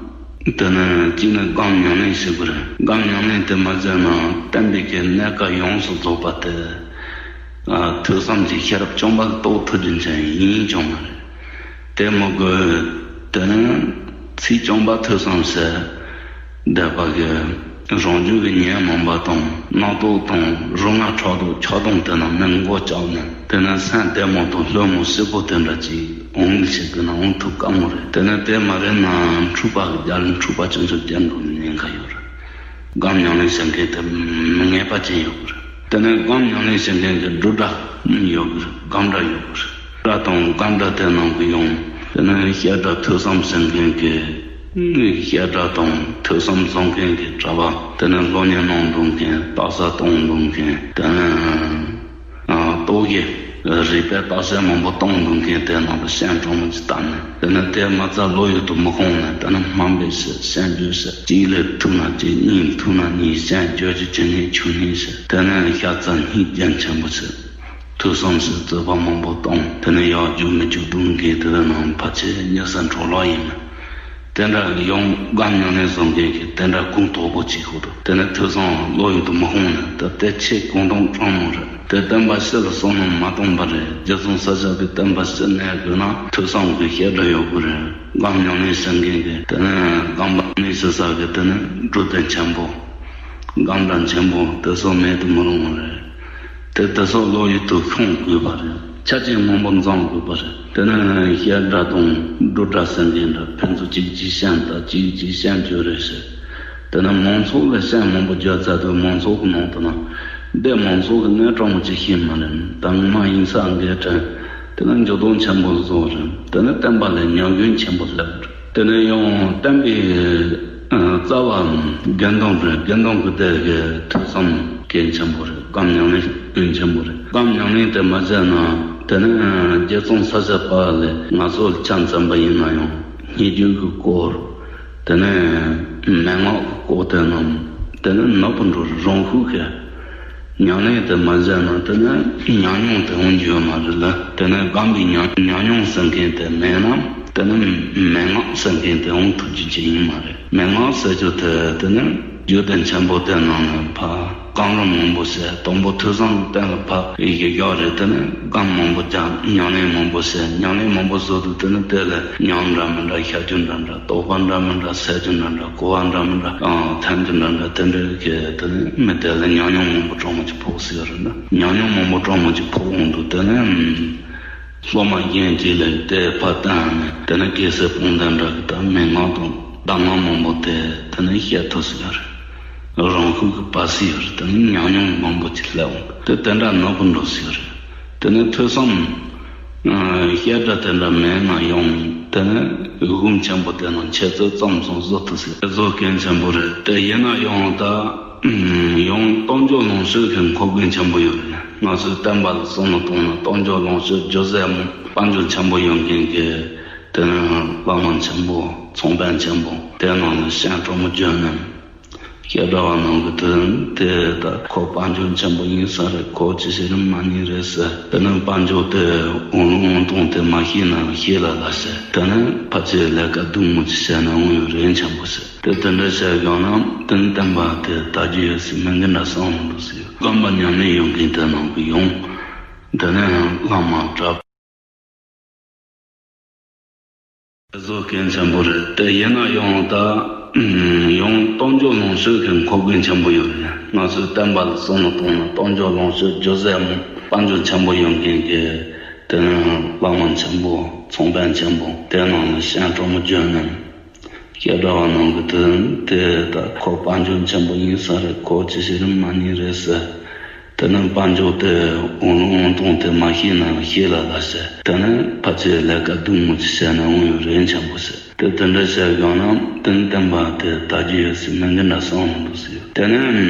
དེ་ནས་གཅིག་ནི་སྒོམ་ཉམས་ལེན་བྱེད་དགོས་རེད། སྒོམ་ཉམས་ལེན་དེ་མ་བྱས་ན་བསྟན་པའི་གི་གནས་སྐབས་ཡོངས་སུ་རྫོགས་པ་དེ། ཨ། ཐོས་བསམ་གྱི་ཤེས་རབ་སྐྱོང་བ་རྟོགས་ཐུབ་རྒྱུ་མཚན་ཡིན་ཀྱང་མ་རེད། དེ་མི་དགོས། དེ་ནི་ཚིག་སྐྱོང་བ་ཐོས་བསམ་ཟེར་བསྡད་པ་གི་རང་རྒྱུད་ཀྱི་ཉོན་མོངས་པ་དང་རྣག་ཐོག་དང་རུ་ང་ཁྲག་དོག་ཆགས་སྡང་དེ་རྣམས་མི་འགོ་བཅག་ནས། དེ་ནི་སེམས་བདེ་མོ་དང་ལྷོད་མོ་སིལ་པོ་དེ་འདྲ་ཅིག་འོང་ཞིག་གི་ན་འོང་ཐུབ་དཀའ་མོ་རེད། དེ་ནས་དེ་མ་རེད་ན་འཁྲུལ་པ་གི་རྒྱ་ལ་འཁྲུལ་པ་ཆུང་ཆུང་སྐྱེ་འགྲོ་ནི་ཉེན་ཁ་ཡོད་རེད། སྒོམ་ཉམས་ལེན་བྱེད་མཁན་དེ་མི་ངེས་པ་ཅན་ཡོད་གི་རེད། དེ་ནས་སྒོམ་ཉམས་ལེན་བྱེད་མཁན་གྱི་སྒྲུབ་གྲྭ་ཡོད་གི་རེད། སྒོམ་གྲྭ་ཡོད་གི་རེད། སྒྲུབ་གྲྭ་དང་སྒོམ་གྲྭ་དེ་ནང་གི་ཡང་དེ་ནས་བཤད་གྲྭ་ཐོས་བསམ་བྱེད་མཁན་གྱི་བཤད་གྲྭ་དང་ཐོས་བསམ་བཟང་མཁན་གྱི་གྲྭ་པ། དེ་ནས་སློབ་གཉེར་གནང་འདུག་མཁན། རྟགས་གསལ་གཏོང་འདུག་མཁན། དེ་ནས། ཨ། རྟོག་གེ་རིག་པའི་རྟགས་གསལ་མང་པོ་གཏོང་འདུག་མཁན་དེ་རྣམས་ལ་སྤྱན་གྲོང་མོ་ཅིག་བཏབ་ནས། དེ་ནས་དེ་མ་ཚད་བློ་ཡུལ་དུ་མི་ཤོང་ནས། དེ་ནས་སྨོན་པའི་ཕྱིར་སྤྱན་བསྒྱུར་ཟེར། གཅིག་ལ་ཐུག་ན་གཅིག། གཉིས་ལ་ཐུག་ན་གཉིས། སྤྱན་བསྒྱུར་གྱི་ཇི་སྙེད་ཆོས་ཉིད་ཟེར། དེ་ནས་ཤ་ཚ་སྙིང་རྒྱ་ཆེན་པོ་ཟེར། ཐོས་བསམ་ཟེར་རྩོད་པ་མང་པོ་གཏོང་། དེ་ནས་ཡག་རྒྱུག་མི་རྒྱུག་འདུག་མཁན་དེ་དག་རྣམས་ཕལ་ཆེར་མྱི་སེར་འཕྲོ་བརླག་ཡིན་མོད། དེ་འདྲ་ཡང་སྒོམ་ཉམས་ལེན་བཟང་མཁན་གྱིས་དེ་འདྲ་གུང་དོག་པོ་བྱེད་ཤོག་དང་། དེ་ནས་ཐོས་བསམ་བློ་ཡུལ་དུ་མི་ཤོང་ནས། ད་དེ་ཆེས་གུང་དོག་གྲང་མོ་རེད། དེ་བསྟན་པ་ཕྱི་ལ་བསམ་བློ་མ་གཏོང་པ་རེད། རྗེ་བཙུན་ས་སྐྱ་པའི་བསྟན་པ་ཕྱིར་གནས་དགོས་ན་ཐོས་བསམ་གྱི་བཤད་གྲྭ་ཡོད་དགོས་རེད། སྒོམ་ཉམས་ལེན་བྱེད་མཁན་གྱིས་དེ་ནས་སྒོམ་པ་ཉམས་ལེན་བྱེད་ས་གི་དེ་ནས་སྒྲུབ་སྡེ་ཆེན་པོ། སྒོམ་གྲྭ་ཆེན་པོ་དེ་ཚོ་མེད་དུ་མི་རུང་བ་རེད། དེ་དེ་ཚོ་བློ་ཡུལ་དུ་ཤོང་དགོས་པ་རེད། ཆ་རྐྱེན་མང་པོ་འཛོམས་དགོས་པ་རེད། དེ་ནས་བཤད་གྲྭ་དང་སྒྲུབ་གྲྭ་ཟེར་མཁན་འདྲ་ཕན་ཚུན་གཅིག་གིས་གཅིག་སྤྱན་ལྟ། གཅིག་གིས་གཅིག་སྤྱན་བསྒྱུར་རེད་ཟེར། དེ་ནས་མང་ཚོགས་ལ་སྐད་མང་པོ་བརྒྱབ་ཚར་དུས་མང་ཚོགས་ཀྱི་ནང་དུ་ན་འདི་མང་ཚོགས་ཀྱི་གནས་གྲོགས་མོ་ཅིག་ཤེས་མ་རེད། ད་ངོ་མ་ཡིན་ས་འགའི་དྲན། དེ་ནས་འགྱུར་ལྡོག་ཆེན་པོ་བཟོ་རེད། དེ་ནས་བསྟན་པ་ལ་ཉམས་རྒུད་ཆེན་པོ་སླེབས་རེད། དེ་ནས་ཡང་བསྟན་པའི་རྩ་བ་དགེ་འདུན་རེད། དགེ་འདུན་གྱི་སྡེ་གི་ཐོས་བསམ་གལ་ཆེན་པོ་རེད། སྒོམ་ཉམས་ལེན་གལ་ཆེན་པོ་རེད། སྒོམ་ཉམས་ལེན་དེ་མ་བྱས་ན་དེ་ནས་རྗེ་ཙོང་ཁ་པ་ལས་ང་ཚོ་ལ་ཆ་མཚོན་པ་ཡིན་ན་ཡང་སྙན་བརྒྱུད་ཀྱི་སྐོར། དེ་ནས་མན་ངག་གི་སྐོར་དེ་རྣམས་དེ་ནས་ནོར་བུ་འགྲོ་རུ་རང་ཤུགས་ཀྱིས་ཉམས་ལེན་དེ་མ་བྱས་ན་དེ་ནས་ཉམས་མྱོང་དེ་འོང་རྒྱུ་ཡོད་མ་རེད་ལ། དེ་ནས་སྒོམ་པའི་ཉམས་ཉམས་མྱོང་ཟེར་མཁན་དེ་མེད་ན་དེ་ནས་མན་ངག་ཟེར་མཁན་དེ་འོང་ཐུབ་རྒྱུ་ཅིག་ཡིན་མ་རེད། མན་ངག་ཟེར་རྒྱུ་དེ་དེ་ནས་རྒྱུད་སྡེ་ཆེན་པོ་དེ་ནང་ནས་ཕར་གང་རུང་མང་པོ་བཤད། དང་པོ་ཐོས་བསམ་གཏན་ལ་ཕབ་ཡི་གེ་བཞག་རེད། དེ་ནས་སྒོམ་མང་པོ་རྒྱབ། ཉམས་ལེན་མང་པོ་བྱས། ཉམས་ལེན་མང་པོ་བཟོ་དུས་དེ་ནས་དེ་ལ་ཉམས་འདྲ་མི་འདྲ། བཤད་རྒྱུ་འདྲ་འདྲ། རྟོགས་པ་འདྲ་མི་འདྲ། ཟེར་རྒྱུ་འདྲ་འདྲ། གོ་བ་འདྲ་མི་འདྲ། ཨང་ཐོན་རྒྱུ་འདྲ་འདྲ། དེ་འདྲའི་གི་དེ་ནས་མི་དེ་ལ་ཉམས་མྱོང་མང་པོ་གྲོགས་མོ་ཅིག་ཕོག་སྲིད་ཡོད་རེད་ན། ཉམས་མྱོང་མང་པོ་གྲོགས་མོ་ཅིག་ཕོག་འོང་དུས་དེ་ནས་སློབ་མ་གཞན་གཅིག་ལ་དེ་ཕར་བཏང་ནས་དེ་ནས་རྒྱལ་སྲས་སྤུངས་ཐང་འདྲ་གི་ད་མན་ངག་དང་གདམས་ངག་མང་པོ་དེ་དེ་ནས་བཤད་ཐུབ་སྲིད་ཡོད་རེད། རང་ཤུགས་ཀྱིས་བབས་སྲིད་ཡོད་རེད། དེ་ནས་ཉམས་མྱོང་མང་པོ་ཅིག་སླེབས་འོང་། དེ་དེ་འདྲ་ནོར་བུ་འགྲོ་སྲིད་ཡོད་རེད། དེ་ནས་ཐོས་བསམ་ཨ་བཤད་གྲྭ་དེ་འདྲ་མེད་ན་ཡང་དེ་ནས་སྒོམ་ཆེན་པོ་དེ་ནང་འཆད་རྩོད་རྩོམ་གསུམ་བཟོ་ཐུབ་སྲིད། དེ་ཚོ་གལ་ཆེན་པོ་རེད། དེ་ཡིན་ན་ཡང་ད་ཡང་རྟོགས་འཇོག་ལོངས་སྤྱོད་ཀྱི་མཁོ་གལ་ཆེན་པོ་ཡོད་རེད། ང་ཚོའི་བསྟན་པ་ལ་བསམ་བློ་གཏོང་ན་རྟོགས་འཇོག་ལོངས་སྤྱོད་རྒྱུ་ཟད་མོ་དཔལ་འབྱོར་ཆེན་པོ་ཡོད་མཁན་གྱི་དེ་ནས་བླ་མ་ཆེན་པོ་ཚོང་དཔོན་ཆེན་པོ་དེ་ནང་ནས་སྤྱན་གྲོགས་མོ་བརྗོད་ནས། བཤད་གྲྭ་བ་ནང་གི་དོན་དེ་ད་ཁོ་དཔལ་འབྱོར་ཆེན་པོ་ཡིན་ས་རེད། ཁོ་ཅི་ཞིག་རིན་མ་ཉིན་རེད་ཟེར། དེ་ནས་དཔལ་འབྱོར་དེ་འོང་ལུང་འོང་སྟོང་དེ་མ་ཤེས་ན་ཤེས་ལ་ལ་ཟེར། དེ་ནས་ཕལ་ཆེར་ལས་ཀ་སྡུག་མོ་ཅིག་བྱས་ན་འོང་ཡོད་རིན་ཆེན་པོ་ཟེར། དེ་དེ་འདྲ་བྱས་ཡོང་ན་དེ་ནས་བསྟན་པ་དེ་དར་རྒྱུ་ཡོད་སྲིད་མིན་གྱི་འདྲ་བསམ་མི་འདུག་ཟེར། སྒོམ་པ་ཉམས་ལེན་ཡོད་མཁན་དེ་ནང་གི་ཡོང་། དེ་ནས་བླ་མ་གྲྭ་པ། དེ་ཚོ་གལ་ཆེན་པོ་རེད། དེ་ཡིན་ན་ཡང་ད་ཡང་རྟོགས་འཇོག་ལོངས་སྤྱོད་ཀྱི་མཁོ་གལ་ཆེན་པོ་ཡོད་རེད། ང་ཚོའི་བསྟན་པ་ལ་བསམ་བློ་གཏོང་ན་རྟོགས་འཇོག་ལོངས་སྤྱོད་རྒྱུ་ཟད་མོ་དཔལ་འབྱོར་ཆེན་པོ་ཡོད་མཁན་གྱི་དེ་ནས་བླ་མ་ཆེན་པོ་ཚོང་དཔོན་ཆེན་པོ་དེ་ནང་ནས་སྤྱན་གྲོགས་མོ་བརྗོད་ནས། བཤད་གྲྭ་བ་ནང་གི་དོན་དེ་ད་ཁོ་དཔལ་འབྱོར་ཆེན་པོ་ཡིན་ས་རེད། ཁོ་ཅི་ཞིག་རིན་མ་ཉིན་རེད་ཟེར། དེ་ནས་དཔལ་འབྱོར་དེ་འོང་ལུང་འོང་སྟོང་དེ་མ་ཤེས་ན་ཤེས་ལ་ལ་ཟེར། དེ་ནས་ཕལ་ཆེར་ལས་ཀ་སྡུག་མོ་ཅིག་བྱས་ན་འོང་ཡོད་རིན་ཆེན་པོ་ཟེར། དེ་དེ་འདྲ་བྱས་ཡོང་ན་དེ་ནས་བསྟན་པ་དེ་དར་རྒྱུ་ཡོད་སྲིད་མིན་གྱི་འདྲ་བསམ་མི་འདུག་ཟེར། དེ་ནས་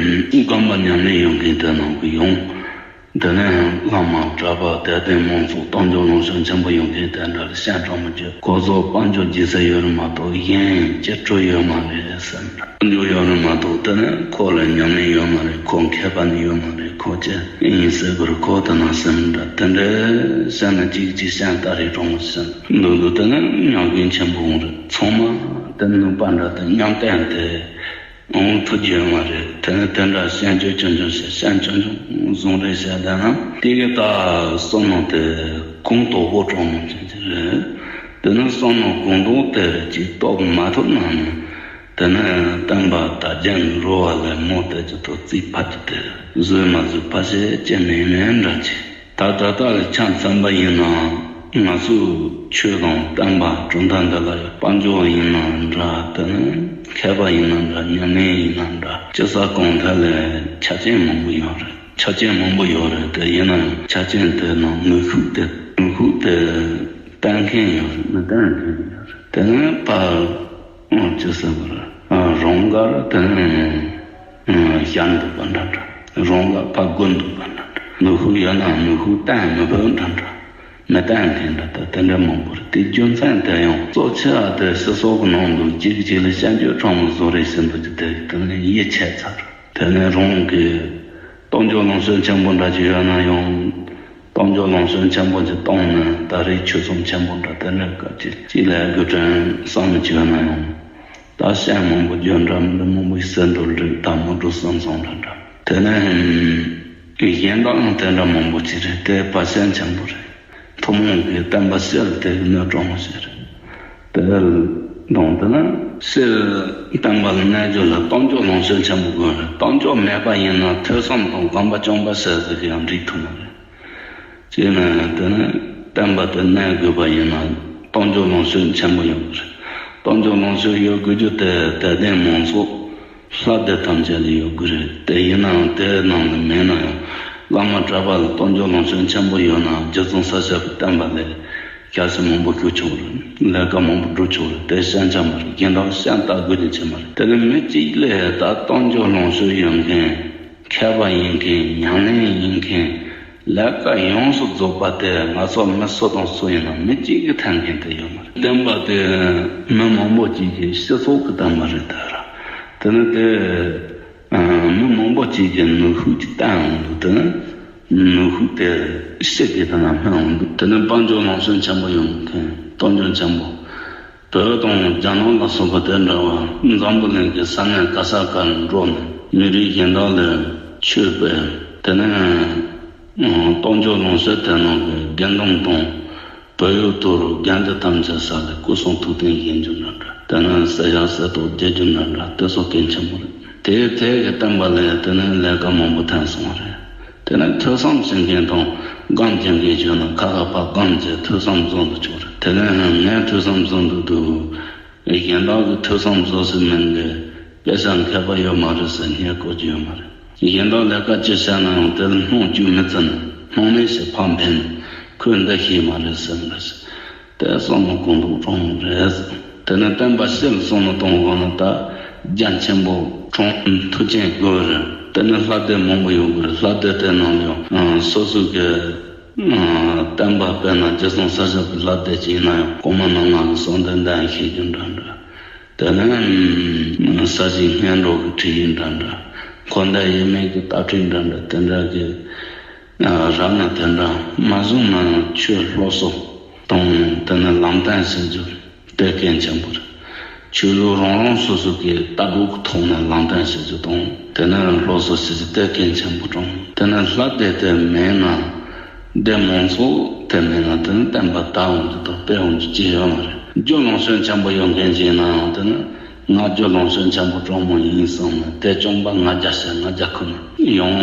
སྒོམ་པ་ཉམས་ལེན་ཡོད་མཁན་དེ་ནང་གི་ཡོང་། དེ་ནས་བླ་མ་གྲྭ་པ་དད་ལྡན་མང་ཚོགས་རྟོགས་འཇོག་ལོངས་སྤྱོད་ཆེན་པོ་ཡོད་མཁན་དེ་འདྲ་ལ་སྤྱན་གྲོགས་མོ་བརྗོད། ཁོ་ཚོ་དཔལ་འབྱོར་རྒྱལ་སྲིད་ཡོད་རེད་མ་གཏོགས་གཞན་ཅི་སྤྲོ་ཡོད་མ་རེད་ཟེར། དཔལ་འབྱོར་ཡོད་རེད་མ་གཏོགས་དེ་ནས་ཁོ་ལ་ཉམས་ལེན་ཡོད་མ་རེད། ཁོ་མཁས་པ་ནི་ཡོད་མ་རེད། ཁོ་ཅི་ཡིན་ཟེར་དགོས་རེད། ཁོ་དེ་ན་སེམས་འདྲ་དེ་འདྲ་བཤད་ན་གཅིག་གཅིག་སྤྱན་ལྟ་རེ་གྲོང་ཟེར་འདུག་འདུག་དེ་ནས་ཉམས་རྒུད་ཆེན་པོ་འོང་རེད། ཚང་མ་དེ་ནུས་པ་འདྲ་དེ་ཉམས་ལྡན་དེ། འོང་ཐུབ་རྒྱུ་ཡོད་མ་རེད། དེ་ནི་དེ་འདྲ་སྤྱན་སྤྱོད་ཆུང་ཆུང་བྱས་སྤྱན་ཆུང་ཆུང་བཟུང་རེས་བྱས་བསྡད་ན་དེ་གི་ད་བསམ་མནོ་དེ་གོང་དོག་པོ་གྲོང་མོ་ཅན་ཅིག་རེད། དེ་ནི་བསམ་མནོ་གོང་དོག་དེ་རེད་ཅིག་རྟོགས་མ་ཐུབ་ན་ནི་དེ་ནི་བསྟན་པ་དར་རྒྱས་འགྲོ་བ་ལས་མོ་དེ་ཅིག་ཏུ་རྩིས་ཕར་ཅིག་དེ་བཟོས་མ་བཟོས་ཕར་ཕྱིན་ཅི་མིན་མིན་འདྲ་ཅིག་ད་ད་ལྟ་གི་ཆ་མཚོན་པ་ཡིན་ན་ང་ཚོའི་ཆོས་དང་བསྟན་པ་གྲུབ་མཐའ་འདི་ལ་དཔལ་འབྱོར་ཡིན་ན་འདྲ། དེ་ནས་མཁས་པ་ཡིན་ན་འདྲ། ཉམས་ལེན་ཡིན་ན་འདྲ། སྤྱི་ས་གང་ཐད་ལ་ཆ་རྐྱེན་མང་པོ་ཡོད་རེད། ཆ་རྐྱེན་མང་པོ་ཡོད་རེད། དེ་ཡིན་ན་ཡང་ཆ་རྐྱེན་དེ་ནང་ནུས་ཤུགས་དེ་ནུས་ཤུགས་དེ་བསྟན་མཁན་ཡོད་རེད། མི་བསྟན་མཁན་ཡོད་རེད། དེ་ནས་ཕར་ཅི་ཟེར་དགོས་རེད། རང་དགར་དེ་ནས། ཞན་འདུག་པ་འདྲ་འདྲ། རང་ལ་ཕར་རྒོལ་འདུག་པ་འདྲ་འདྲ། ནུས་ཤུགས་ཡོད་ན་ནུས་ཤུགས་བསྟན་མི་ཕོད་འདྲ་འདྲ། མི་བསྟན་མཁན་འདྲ་ད་དེ་འདྲ་མང་པོ་རེད། དེ་རྒྱུ་མཚན་དེ་ཡང་གཙོ་ཆེ་བ་དེ་སྤྱི་ཚོགས་ཀྱི་ནང་དུ་གཅིག་གིས་གཅིག་ལ་སྤྱན་སྤྱོད་གྲོང་མོ་བཟོ་རེས་བྱེད་འདུག་ཅིག་དེ་དེ་ནས་ཡིད་ཆད་ཚར། དེ་ནས་རང་གི་རྟོགས་འཇོག་ལོངས་སྤྱོད་ཆེན་པོ་འདྲ་ཅིག་ཡོད་ན་ཡང་། རྟོགས་འཇོག་ལོངས་སྤྱོད་ཆེན་པོ་ཅིག་གཏོང་ནས་ད་རེས་ཆོས་ཚོགས་ཆེན་པོ་འདྲ་དེ་འདྲ་སྐབས་ཅིག་ཅིག་ལ་དགོས་དྲན་བསམ་བློ་ཅིག་ཡོད་ན་ཡང་། ད་སྤྱན་མང་པོ་བརྗོད་འདྲ་མི་འདྲ་མང་པོ་ཞིག་ཟེར་འགྲོ་རེད། ད་མ་འགྲོ་བསམ་སོང་འདྲ་འདྲ། དེ་ནས་གཞན་དག་ཡང་དེ་འདྲ་མང་པོ་ཅིག་རེད། དེ་བར་ཆད་ཆེན་པོ་རེད། ཐུན་མོང་གི་བསྟན་པ་སྤྱི་ལ་དེ་གི་གནོད་གྲོགས་མོ་ཞིག་རེད། དེ་དང་དེ་ན་སྤྱིར་བསྟན་པ་ལ་གནོད་རྒྱུ་ལ་རྟོགས་འཇོག་ལོངས་སྤྱོད་ཆེན་པོ་དགོས་རེད། རྟོགས་འཇོག་མེད་པ་ཡིན་ན་ཐོས་བསམ་དང་སྒོམ་པ་སྦྱོང་བ་ཟེར་ཟེར་གི་ཡང་འགྲིག་ཐུབ་མ་རེད། ཅེས་ནས་དེ་ནས་བསྟན་པ་དེ་གནས་དགོས་པ་ཡིན་ན་རྟོགས་འཇོག་ལོངས་སྤྱོད་ཆེན་པོ་ཡོད་དགོས་རེད། རྟོགས་འཇོག་ལོངས་སྤྱོད་ཡོད་དགོས་རྒྱུ་དེ་དད་ལྡན་མང་ཚོགས་ ལྷ་སྡེ་ཐམས་ཅད་ལ་ཡོད་དགོས་རེད། དེ་ཡིན་ནའང་དེའི་ནང་ལ་མེད་ན་ཡང་བླ་མ་གྲྭ་པ་ལ་རྟོགས་བརྗོད་ལོངས་སྤྱོད་ཆེན་པོ་ཡོད་ན་རྗེ་བཙུན་ས་སྐྱ་པའི་བསྟན་པ་ལས་ཞལ་ཟས་མང་པོ་ཞུ་ཆོག་རེད། ལས་ཀ་མང་པོ་སྒྲུབ་ཆོག་རེད། དེ་ཤན་ཆ་མ་རེད། གཞན་དག་ཤན་ལྟ་དགོས་ཀྱི་ཆེ་མ་རེད། དེ་ནི་མི་གཅིག་ལས་ད་རྟོགས་བརྗོད་ལོངས་སྤྱོད་ཡོད་མཁན། མཁས་པ་ཡིན་མཁན། ཉམས་ལེན་ཡིན་མཁན། ལས་ཀ་ཡོངས་སུ་རྫོགས་པ་དེ་ང་ཚོ་མི་སུ་དང་སུ་ཡིན་ན་མི་གཅིག་གིས་འཐེན་མཁན་དེ་ཡོད་མ་རེད། བསྟན་པ་དེ་མི་མང་པོ་གཅིག་གི་སྤྱི་ཚོགས་ཀྱི་བསྟན་པ་རེད་ད་ར། དེ་ནི་དེ་མི་མང་པོ་གཅིག་གི་ནུས་ཤུགས་ཀྱིས་བསྟན་འོང་འདུག་དེ་ནི་ནུས་ཤུགས་དེ་ཕྱི་གི་དེ་ན་སྨིན་འོང་འདུག་དེ་ནི་དཔལ་འབྱོར་ལོངས་སྤྱོད་ཆེན་པོ་ཡོད་མཁན། རྟོགས་བརྗོད་ཆེན་པོ། བོད་དང་རྒྱ་ནག་ལ་སོགས་པ་དེ་འདྲ་བ་འཛམ་བུ་གླིང་གི་ས་གནས་ག་ས་ག་ལ་འགྲོ་ནས་མི་རིགས་གཞན་དག་ལ་ཆོས་སྤེལ། དེ་ནས་རྟོགས་བརྗོད་ལོངས་སྤྱོད་དེ་ནང་གི་དགེ་འདུན་དང་བོད་ཡུལ་དུ་རུ་དགེ་འདུན་ཐམས་ཅད་ས་ལ་སྐུ་གསུང་ཐུགས་རྟེན་བཞེངས་རྒྱུ་འདྲ་འདྲ། དེ་ནས་ཟས་ཡག་ཟས་ཐོག་རྒྱག་རྒྱུ་འདྲ་འདྲ། དེ་སོགས་གལ་ཆེན་པོ་རེད། དེའི་ཐད་ཀྱི་བསྟན་པ་ལས་དེ་ནས་ལས་ཀ་མང་པོ་འཐེན་སོང་བ་རེད། དེ་ནས་ཐོས་བསམ་བྱེད་མཁན་དང་སྒོམ་བྱེད་མཁན་བྱུང་ན་ཁ་ཁ་ཕར་སྒོམ་བྱས་ཐོས་བསམ་བཟོ་འདུག་ཆོག་རེད། དེ་ནས་ངས་ཐོས་བསམ་བཟོ་འདུག་འདུག་གཞན་དག་གིས་ཐོས་བསམ་བཟོ་སྲིད་མིན་གྱི་དཔེ་ཆ་མཁས་པ་ཡོད་མ་རེད་ཟེར་སྙད་གོ་རྒྱུ་ཡོད་མ་རེད། གཞན་དག་ལས་ཀ་ཅི་བྱས་ན་ཡང་དེ་ལ་སྣང་རྒྱུ་མི་བརྩི་ན་སྣང་མེད་ཞིག་ཕར་འཕེན་ནས་ཁོས་འདི་ཤེས་མ་རེད་ཟེར་འདྲ་ཞིག་དེ་བསམ་བློ་གང་ལོག་དྲང་རེད། དེ་ནས་བསྟན་པ་ཕྱི་ལ་སོང་ནས་གཏོང་དགོས་ན་ད་རྒྱ་ཆེན་པོ་གྲོང་མཐུ་ཆེན་དགོས་རེད། དེ་ནས་ལྷ་སྡེ་མང་པོ་ཡོད་དགོས་རེད། ལྷ་སྡེ་དེ་ནང་ལ་ཡང་སོ་སོ་གི་བསྟན་པ་དཔེར་ན་རྗེ་བཙུན་ས་སྐྱ་པའི་ལྷ་སྡེ་ཅིག་ཡིན་ན་ཡང་གོང་མ་རྣམ་ལྔ་གི་གསུང་འདི་འདོན་ཤེས་རྒྱུ་འདྲ་འདྲ། དེ་ནས་ས་གཞི་སྔོན་འགྲོ་གི་ཁྲིད་ཡིག་འདྲ་འདྲ། འཁོར་འདས་དབྱེར་མེད་ཀྱི་ལྟ་ཁྲིད་འདྲ་འདྲ། དེ་འདྲ་གི་རབ་ན་དེ་འདྲ་མ་བཟུང་ན་ཡང་ཆོས་སློབ་གསོ་དང་དེ་ནས་ལམ་སྟོན་ཟེར་རྒྱུ་དེ་གལ་ཆེན་པོ་རེད། ཆོས་ལུགས་རང་རང་སོ་སོ་གི་ལྟ་གྲུབ་ཀྱི་ཐོག་ནས་ལམ་སྟོན་ཟེར་རྒྱུ་དང་དེ་ནས་སློབ་གསོ་ཟེར་རྒྱུ་དེ་གལ་ཆེན་པོ་དྲང་། དེ་ནས་ལྷ་སྡེ་དེ་མེད་ན་སྡེ་མང་ཚོགས་དེ་མེད་ན་དེ་ནས་བསྟན་པ་དར་འོང་རྒྱུ་དང་སྤེལ་འོང་རྒྱུ་ཅི་ཡོད་མ་རེད། རྒྱུ་ལོངས་སྤྱོད་ཆེན་པོ་ཡོད་མཁན་ཅིག་ཡིན་ན་ཡང་དེ་ནས་ང་རྒྱུ་ལོངས་སྤྱོད་ཆེན་པོ་དྲང་མོ་ཡིན་བསམ་ནས་དེ་སྐྱོང་པ་ང་རྒྱལ་ཆེ་ང་རྒྱལ་ཁོ་ན་ཡང་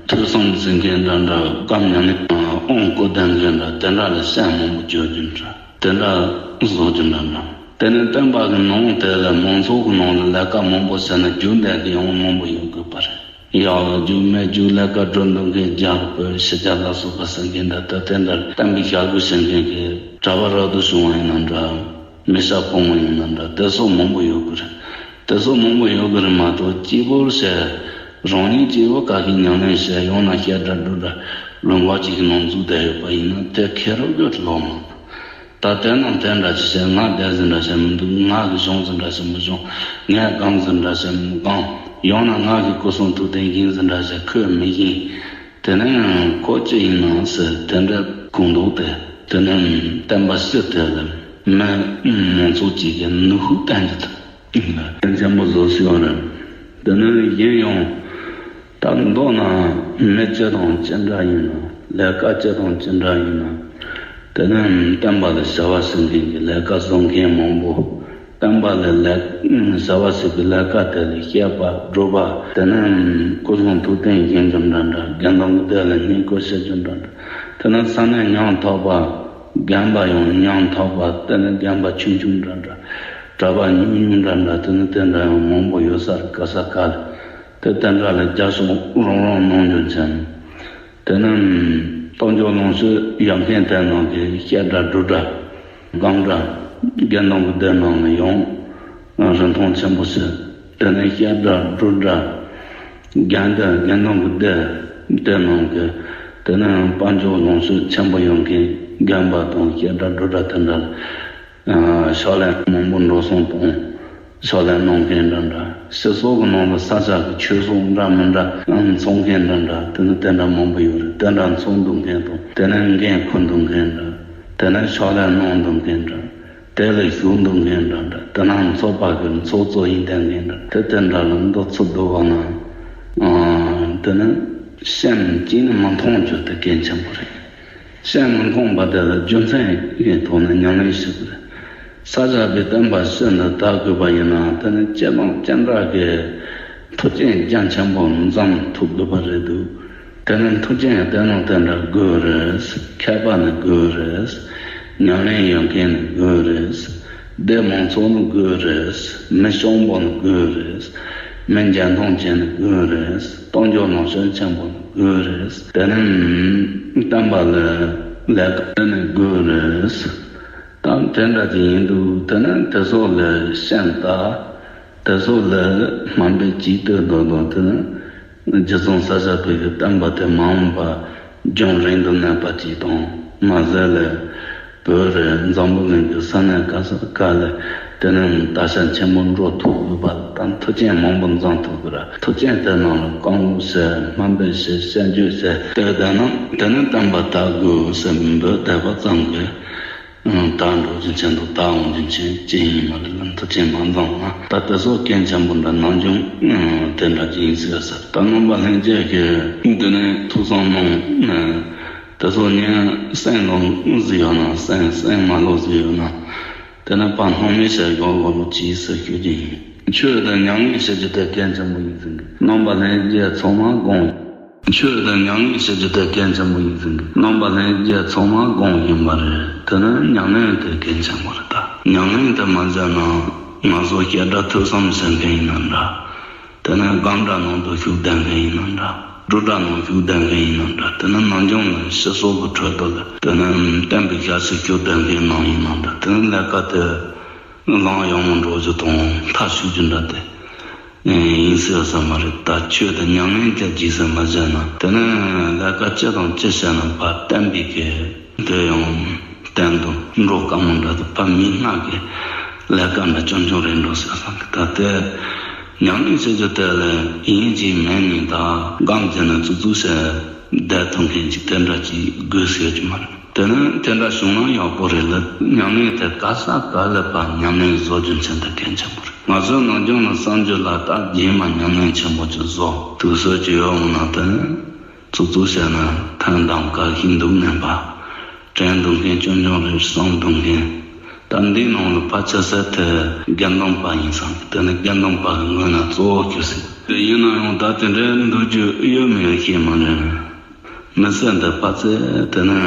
ཐོས་བསམ་ཟེར་མཁན་འདྲ་འདྲ་སྒོམ་ཉམས་ལེན་དབང་བསྐུར་ལྡན་མཁན་འདྲ་དེ་འདྲ་ལ་སེམས་མང་པོ་བཅོས་རྒྱུ་འདྲ། དེ་འདྲ་བཟོ་རྒྱུ་འདྲ་འདྲ། དེ་ནས་བསྟན་པ་གི་ནང་དེ་ལ་མང་ཚོགས་ཀྱི་ནང་ལ་ལས་ཀ་མང་པོ་བྱས་ན་རྒྱུ་འབྲས་ཀྱི་ཡང་མང་པོ་ཡོང་དགོས་པ་རེད། ཡག་རྒྱུ་མེད་རྒྱུ་ལས་ཀ་སྒྲུབ་འདུག་མཁན་རྒྱ་བོད་ཕྱི་རྒྱལ་ལ་སོགས་པ་ཟེར་མཁན་འདྲ་ད་དེ་འདྲ་བསྟན་པའི་ཞབས་ཞུ་བྱེད་མཁན་གྱི་གྲྭ་པ་རབ་ཏུ་བྱུང་བ་ཡིན་ན་འདྲ། མི་སྐྱ་ཕོ་མོ་ཡིན་ན་འདྲ་དེ་སོགས་མང་པོ་ཡོད་དགོས་རེད། དེ་སོགས་མང་པོ་ཡོད་དགོས་རེད་མ་གཏོགས་གཅིག་པོར་བྱས་རང་ཉིད་གཅིག་པོ་བཀའ་བཞིན་ཉམས་ལེན་བྱས་ཡང་ན་བཤད་གྲྭ་སྒྲུབ་གྲྭ་ལུང་པ་གཅིག་གི་ནང་འཛུལ་བསྡད་ཡོད་པ་ཡིན་ན་དེ་ཁེ་རོགས་ཡོད་ལོ་མ། ད་དེ་རྣམས་དེ་འདྲ་ཅི་བྱས་ང་བསྡད་ཟིན་འདྲ་བྱས་མི་འདུག་ང་གི་གཞུང་ཟིན་འདྲ་བྱས་མི་གཞུང་ངས་སྒང་ཟིན་འདྲ་བྱས་མི་སྒང་ཡང་ན་ང་གི་སྐུ་གསུང་ཐུགས་རྟེན་བཞེངས་ཟིན་འདྲ་བྱས་ཁོས་མི་བཞེངས། དེ་ནས་ཁོ་ཅི་ཡིན་ནམ་ཟེར་དེ་འདྲ་གུང་མདོག་དེ་དེ་ནས་བསྟན་པ་སྤྱི་དེ་ལ་མི་མང་ཚོགས་ཅིག་གི་ནུས་ཤུགས་བསྟན་རྒྱུ་དང་། གཏན་ཆེན་པོ་བཟོ་སྲིད་པ་རེད། དེ་ནས་གཞན་ཡང་ད་མདོར་ན་མི་སྤྱི་དང་ཅི་འདྲ་ཡིན་ན་ལས་ཀ་སྤྱི་དང་ཅི་འདྲ་ཡིན་ན་དེ་ནས་བསྟན་པ་ལ་བྱ་བ་བྱེད་མཁན་གྱི་ལས་ཀ་བཟོ་མཁན་མང་པོ། བསྟན་པ་ལ་ལས་བྱ་བ་བྱེད་པའི་ལས་ཀ་དེ་ལ་བཤད་པ་སྒྲུབ་པ་དེ་ནས་སྐུ་གསུང་ཐུགས་རྟེན་བཞེངས་རྒྱུ་འདྲ་འདྲ་དགེ་འདུན་གྱི་སྡེ་ལ་བསྙེན་བཀུར་བྱེད་རྒྱུ་འདྲ་འདྲ་དེ་ནས་ས་གནས་ཉམ་ཐག་པ། རྒན་པ་ཡང་ཉམ་ཐག་པ་དེ་ནས་རྒན་པ་ཆུང་ཆུང་འདྲ་འདྲ། གྲྭ་པ་ཉུང་ཉུང་འདྲ་འདྲ་དེ་ནས་དེ་འདྲ་ཡང་མང་པོ་ཡོད་ས་རེད། ག་ས་ག་ལ་དེ་དེ་འདྲ་ལ་རྒྱ་ཤོག་རོང་རོང་གནང་རྒྱུ་མཚན། དེ་ནས་རྟོགས་བརྗོད་ལོངས་སྤྱོད་ཡོད་མཁན་དེ་ནང་གི་བཤད་གྲྭ་སྒྲུབ་གྲྭ་སྒོམ་གྲྭ་དགེ་འདུན་གྱི་སྡེ་ནང་ལ་ཡང་རིན་ཐང་ཆེན་པོ་ཞིག་དེ་ནས་བཤད་གྲྭ་སྒྲུབ་གྲྭ་དགེ་འདུན་དགེ་འདུན་གྱི་སྡེ་དེ་ནང་གི་དེ་ནས་དཔལ་འབྱོར་ལོངས་སྤྱོད་ཆེན་པོ་ཡོད་མཁན་རྒན་པ་དང་བཤད་གྲྭ་སྒྲུབ་གྲྭ་དེ་འདྲ་ལ་ཕྱག་ལས་མང་པོ་འགྲོ་སོང་དང་ཕྱག་ལས་གནང་མཁན་འདྲ་འདྲ། སྤྱི་ཚོགས་ཀྱི་ནང་ལ་ས་ཆ་གི་ཆོས་ཟོག་འདྲ་མི་འདྲ་འཚོང་མཁན་འདྲ་འདྲ་དེ་ནི་དེ་འདྲ་མང་པོ་ཡོད་རེད། དེ་འདྲ་འཚོང་འདུག་མཁན་དང་དེ་ནས་འགན་འཁུར་འདུག་མཁན་འདྲ། དེ་ནས་ཕྱག་ལས་གནང་འདུག་མཁན་འདྲ། དེ་ལ་ཞུགས་འདུག་མཁན་འདྲ་འདྲ། དེ་ནས་ཚོགས་པ་གི་ཚོགས་གཙོ་ཡིན་བསྡད་མཁན་འདྲ། དེ་དེ་འདྲ་ལ་འདུག་ཚུལ་འདུག་བ་ན། དེ་ནི་སེམས་གཅིག་ནི་མི་མཐོང་རྒྱུ་དེ་གལ་ཆེན་པོ་རེད། སེམས་མི་མཐོང་བ་དེ་ལ་རྒྱུ་མཚན་གྱི་ཐོག་ནས་ཉམས་ལེན་ཞིག་དགོས། ས་སྐྱ་པའི་བསྟན་པ་ཕྱི་ནས་དར་དགོས་པ་ཡིན་ན་དེ་ནི་སྤྱི་དང་སྤྱི་འདྲ་གི་མཐུན་རྐྱེན་རྒྱ་ཆེན་པོ་འཛོམས་ཐུབ་དགོས་པ་རེད་འདུག་དེ་ནི་མཐུན་རྐྱེན་དེ་ནང་དེ་འདྲ་དགོས་རེད། མཁས་པ་ནི་དགོས་རེད། ཉམས་ལེན་ཡོད་མཁན་ནི་དགོས་རེད། སྡེ་མང་ཚོགས་ནི་དགོས་རེད། མི་སྐྱོ་པོ་ནི་དགོས་རེད། མི་འཇོན་ཐང་ཅན་ནི་དགོས་རེད། རྟོགས་འཇོག་ནང་བྱོན་ཆེན་པོ་ནི་དགོས་རེད། དེ་ནི་བསྟན་པ་ལ་ལས་ཀ་ནི་དགོས་རེད། ད་དེ་འདྲ་ཅིག་ཡིན་དུས་དེ་ནི་དེ་ཚོ་ལ་ཤན་ད། དེ་ཚོ་ལ་དམའ་འབེབས་ཅིག་ལྟོས་དོ་དོ་དེ་ནི་རྗེ་ཙོང་ས་སྐྱ་པའི་གི་བསྟན་པ་དེ་མ་འོངས་པ་རྒྱུན་རིང་དུ་གནས་པ་ཅིག་དང་མ་ཟད་ལ། བོད་རེད། འཛམ་བུ་གླིང་གི་ས་གནས་ག་ས་ག་ལ་དེ་ནས་དར་ཆ་ཆེན་པོ་འགྲོ་ཐུབ་ཡོད་པ་དང་མཐུ་རྐྱེན་མང་པོ་འཛོམས་ཐུབ་ཀྱི་ར། མཐུ་རྐྱེན་དེ་རྣམས་ལ་བཀའ་སློབ་བྱས། དམའ་འབེབས་བྱས། ཞབས་འདྲེན་བྱས། དེ་ལྟར་ན་དེ་ནས་བསྟན་པ་དར་དགོས་ཟེར་འབོད་བསྡད་པ་ཙམ་གྱིས། ད་འགྲོ་རྒྱུ་མཁན་དང་ད་འོང་རྒྱུ་མཁན་ཅི་ཡིན་མ་རེད་ལ། མཐུ་རྐྱེན་མ་འཛོམས་ན་ད་དེ་ཚོ་རྐྱེན་ཆེན་པོ་འདྲ་ནམ་བྱུང་དེ་འདྲ་ཅིག་ཡིན་སྲིད་ཟེར། ད་རྣམ་པ་ལྷན་རྒྱས་ཀྱིས་འདི་ནས་ཐུགས་བསམ་གནང་། དེ་ཚོ་ཉན་སེམས་ལ་བཟི་ཡོད་ན་སེམས། སེམས་མ་ལ་བཟི་ཡོད་ན། དེ་ནས་ཕར་སྣང་མེད་བྱས་ཡོང་དགོས་ལོ་ཅིག་ཟེར་ཞུ་རྒྱུ་ཡིན། ཆོས་དང་ཉམས་ལེན་བྱེད་རྒྱུ་དེ་གལ་ཆེན་པོ་ཡིན་ཟིན་གི། རྣམ་པ་ལྷན་རྒྱས་ཚང་མ་དགོངས། ཆོས་དང་ཉམས་ལེན་བྱེད་རྒྱུ་དེ་གལ་ཆེན་པོ་ཡིན་ཟིན་གི། རྣམ་པ་ལྷན་རྒྱས་ཚང་མ་དགོངས་ཡིན་པ་རེད། དེ་ནི་ཉམས་ལེན་དེ་གལ་ཆེན་པོ་རེད་ད། ཉམས་ལེན་དེ་མ་བྱས་ན་ང་ཚོ་སྐད་སྒྲ་ཐོས་བསམ་བྱེད་མཁན་ཡིན་ན་འདྲ། དེ་ནས་སྒོམ་གྲྭ་ནང་དུ་ཞུགས་བསྡད་མཁན་ཡིན་ན་འདྲ། སྒྲུབ་གྲྭ་ནང་ཞུགས་བསྡད་མཁན་ཡིན་ན་འདྲ། དེ་ནས་ནམ་བྱུང་ལ་སྤྱི་ཚོགས་ཀྱི་ཁྲོད་དུ་ལ་དེ་ནས་བསྟན་པའི་ཞབས་ཕྱི་ཞུགས་བསྡད་མཁན་ནང་ཡིན་ན་འདྲ། དེ་ནས་ལས་ཀ་དེ་ལམ་ཡག་མོ་འགྲོ་རྒྱུ་དང་མཐའ་ཞུགས་རྒྱུ་འདྲ་དེ་ཡིན་སྲིད་ས་མ་རེད། ད་ཆོས་དང་ཉམས་ལེན་གྱི་རྗེས་སུ་མ་བྱས་ན་དེ་ནས་ལས་ཀ་ཅི་དང་ཅི་བྱས་ན་ཕར་བསྟན་པའི་གི་དེ་ཡང་བསྟན་དུ་འགྲོ་དཀའ་མོ་འདྲ་དུ་ཕ་མི་སྣ་གི་ལས་ཀ་འདྲ་ཆུང་ཆུང་རེད་འགྲོ་ཟེར་བསམ་གི། ད་དེ་ཉམས་ལེན་བྱེད་རྒྱུ་དེ་ལ་ཡིན་གཅིག་མིན་གཉིས་ད་སྒོམ་བྱས་ན་ཙུག་ཙུག་བྱས་བསྡད་ཐུབ་མཁན་གྱི་དེ་འདྲ་ཅིག་དགོས་ཟེར་གྱི་མ་རེད། དེ་ནི་དེ་འདྲ་བྱུང་ན་ཡག་པོ་རེད་ལ། ཉམས་ལེན་དེ་ག་ས་ག་ལ་ཕར་ཉམས་ལེན་བཟོ་རྒྱུ་མཚན་དེ་གལ་ཆེན་པོ་རེད། ང་ཚོའི་ནམ་རྒྱུན་ལ་གསར་འགྱུར་ལ་ད་རྗེས་མ་ཉམས་ལེན་ཆེན་པོ་ཅིག་བཟོ་ཐུབ་སྲོལ་ཅིག་ཡོད་འོང་ན་དེ་ནི། ཙུག་ཙུག་བྱས་ན་ཐོན་དང་དགའ་ཞིང་སྡུག་བསྔལ་བ། དྲན་སྡུག་མཁན་སྐྱོན་སྦྱོང་རེ་བསམ་སྡུག་མཁན། ད་འདིའི་ནང་ལ་ཕལ་ཆེར་ཟད་དེ་དགེ་འདུན་པ་ཡིན་བསམ་གི། དེ་ནི་དགེ་འདུན་པ་གི་ངོས་ན་གཙོ་བོ་གྱུར་སྲིད། དེ་ཡིན་ན་ཡང་ད་དེ་འདྲའི་འདུག་རྒྱུ་ཡོད་མེད་ཤེས་མ་རེད། མི་ཚེ་འདི་ཕལ་ཆེར་དེ་ནི་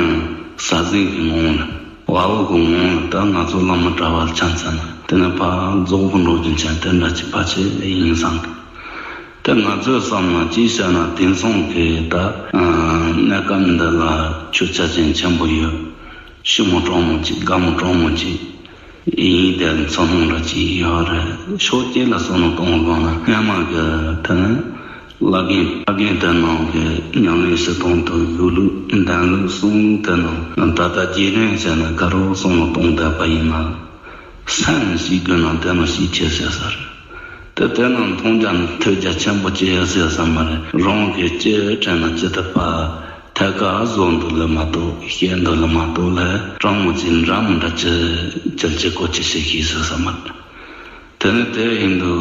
ཟ་ཟིང་གི་ངང་ལ་དབའ་བོ་གི་ངང་ལ་ད་ང་ཚོ་བླ་མ་གྲྭ་བ་ཆ་མཚོན་ན་དེ་ནི་ཕར་རྫོགས་པོ་འགྲོ་རྒྱུ་མཚན་དེ་འདྲ་ཅིག་ཕལ་ཆེར་ཡིན་བསམ་གི། དེ་ང་ཚོས་བསམ་ན་ཅིའི་ཕྱིར་ན་དེང་སང་གི་ད་གནས་སྐབས་འདི་ལ་ཆོས་ཆ་རྐྱེན་ཆེན་པོ་ཡོད། ཞི་མོ་གྲོགས་མོ་གཅིག་དགའ་མོ་གྲོགས་མོ་གཅིག་ཡིན་དེ་ཚོ་ནང་འདྲ་གཅིག་ཡོད་རེད། ཕྱོགས་གཅིག་ལ་བསམ་བློ་གཏོང་དགོས་ན་སྔོན་མ་གི་དེ་ནི་བླ་རྒན་བླ་རྒན་དེ་ནང་གི་ཉམས་ལེན་བྱེད་སྟངས་དང་གཞུང་ལུགས་འདུན་ལུགས་གསུམ་དེ་ནང་ད་ལྟ་རྗེས་དྲན་བྱས་ན་ག་རེ་བསམ་བློ་གཏོང་བསྡད་པ་ཡིན་ན། སེམས་ཞིག་དགོས་ན་དེ་ནི་ཞིག་ཆེ་ཟེར་ས་རེད། དེ་དེ་ནི་མཐོང་རྒྱ་ནི་ཐོས་རྒྱ་ཆེན་པོ་ཅི་ཡོད་ཟེར་ས་མ་རེད། རང་གི་ལྕེ་དྲན་ན་ཅི་ཐུབ་པ་ཐད་ཀར་བཟོ་འདུག་ལ་མ་གཏོགས་བཤད་འདུག་ལ་མ་གཏོགས་ལ་དྲང་མོ་ཅིག་འདྲ་མི་འདྲ་ཅི་ཅི་ཅི་གོ་ཅི་ཞིག་ཤེས་ཟེར་ས་མ་རེད། དེ་ནི་དེ་ཡིན་དུས་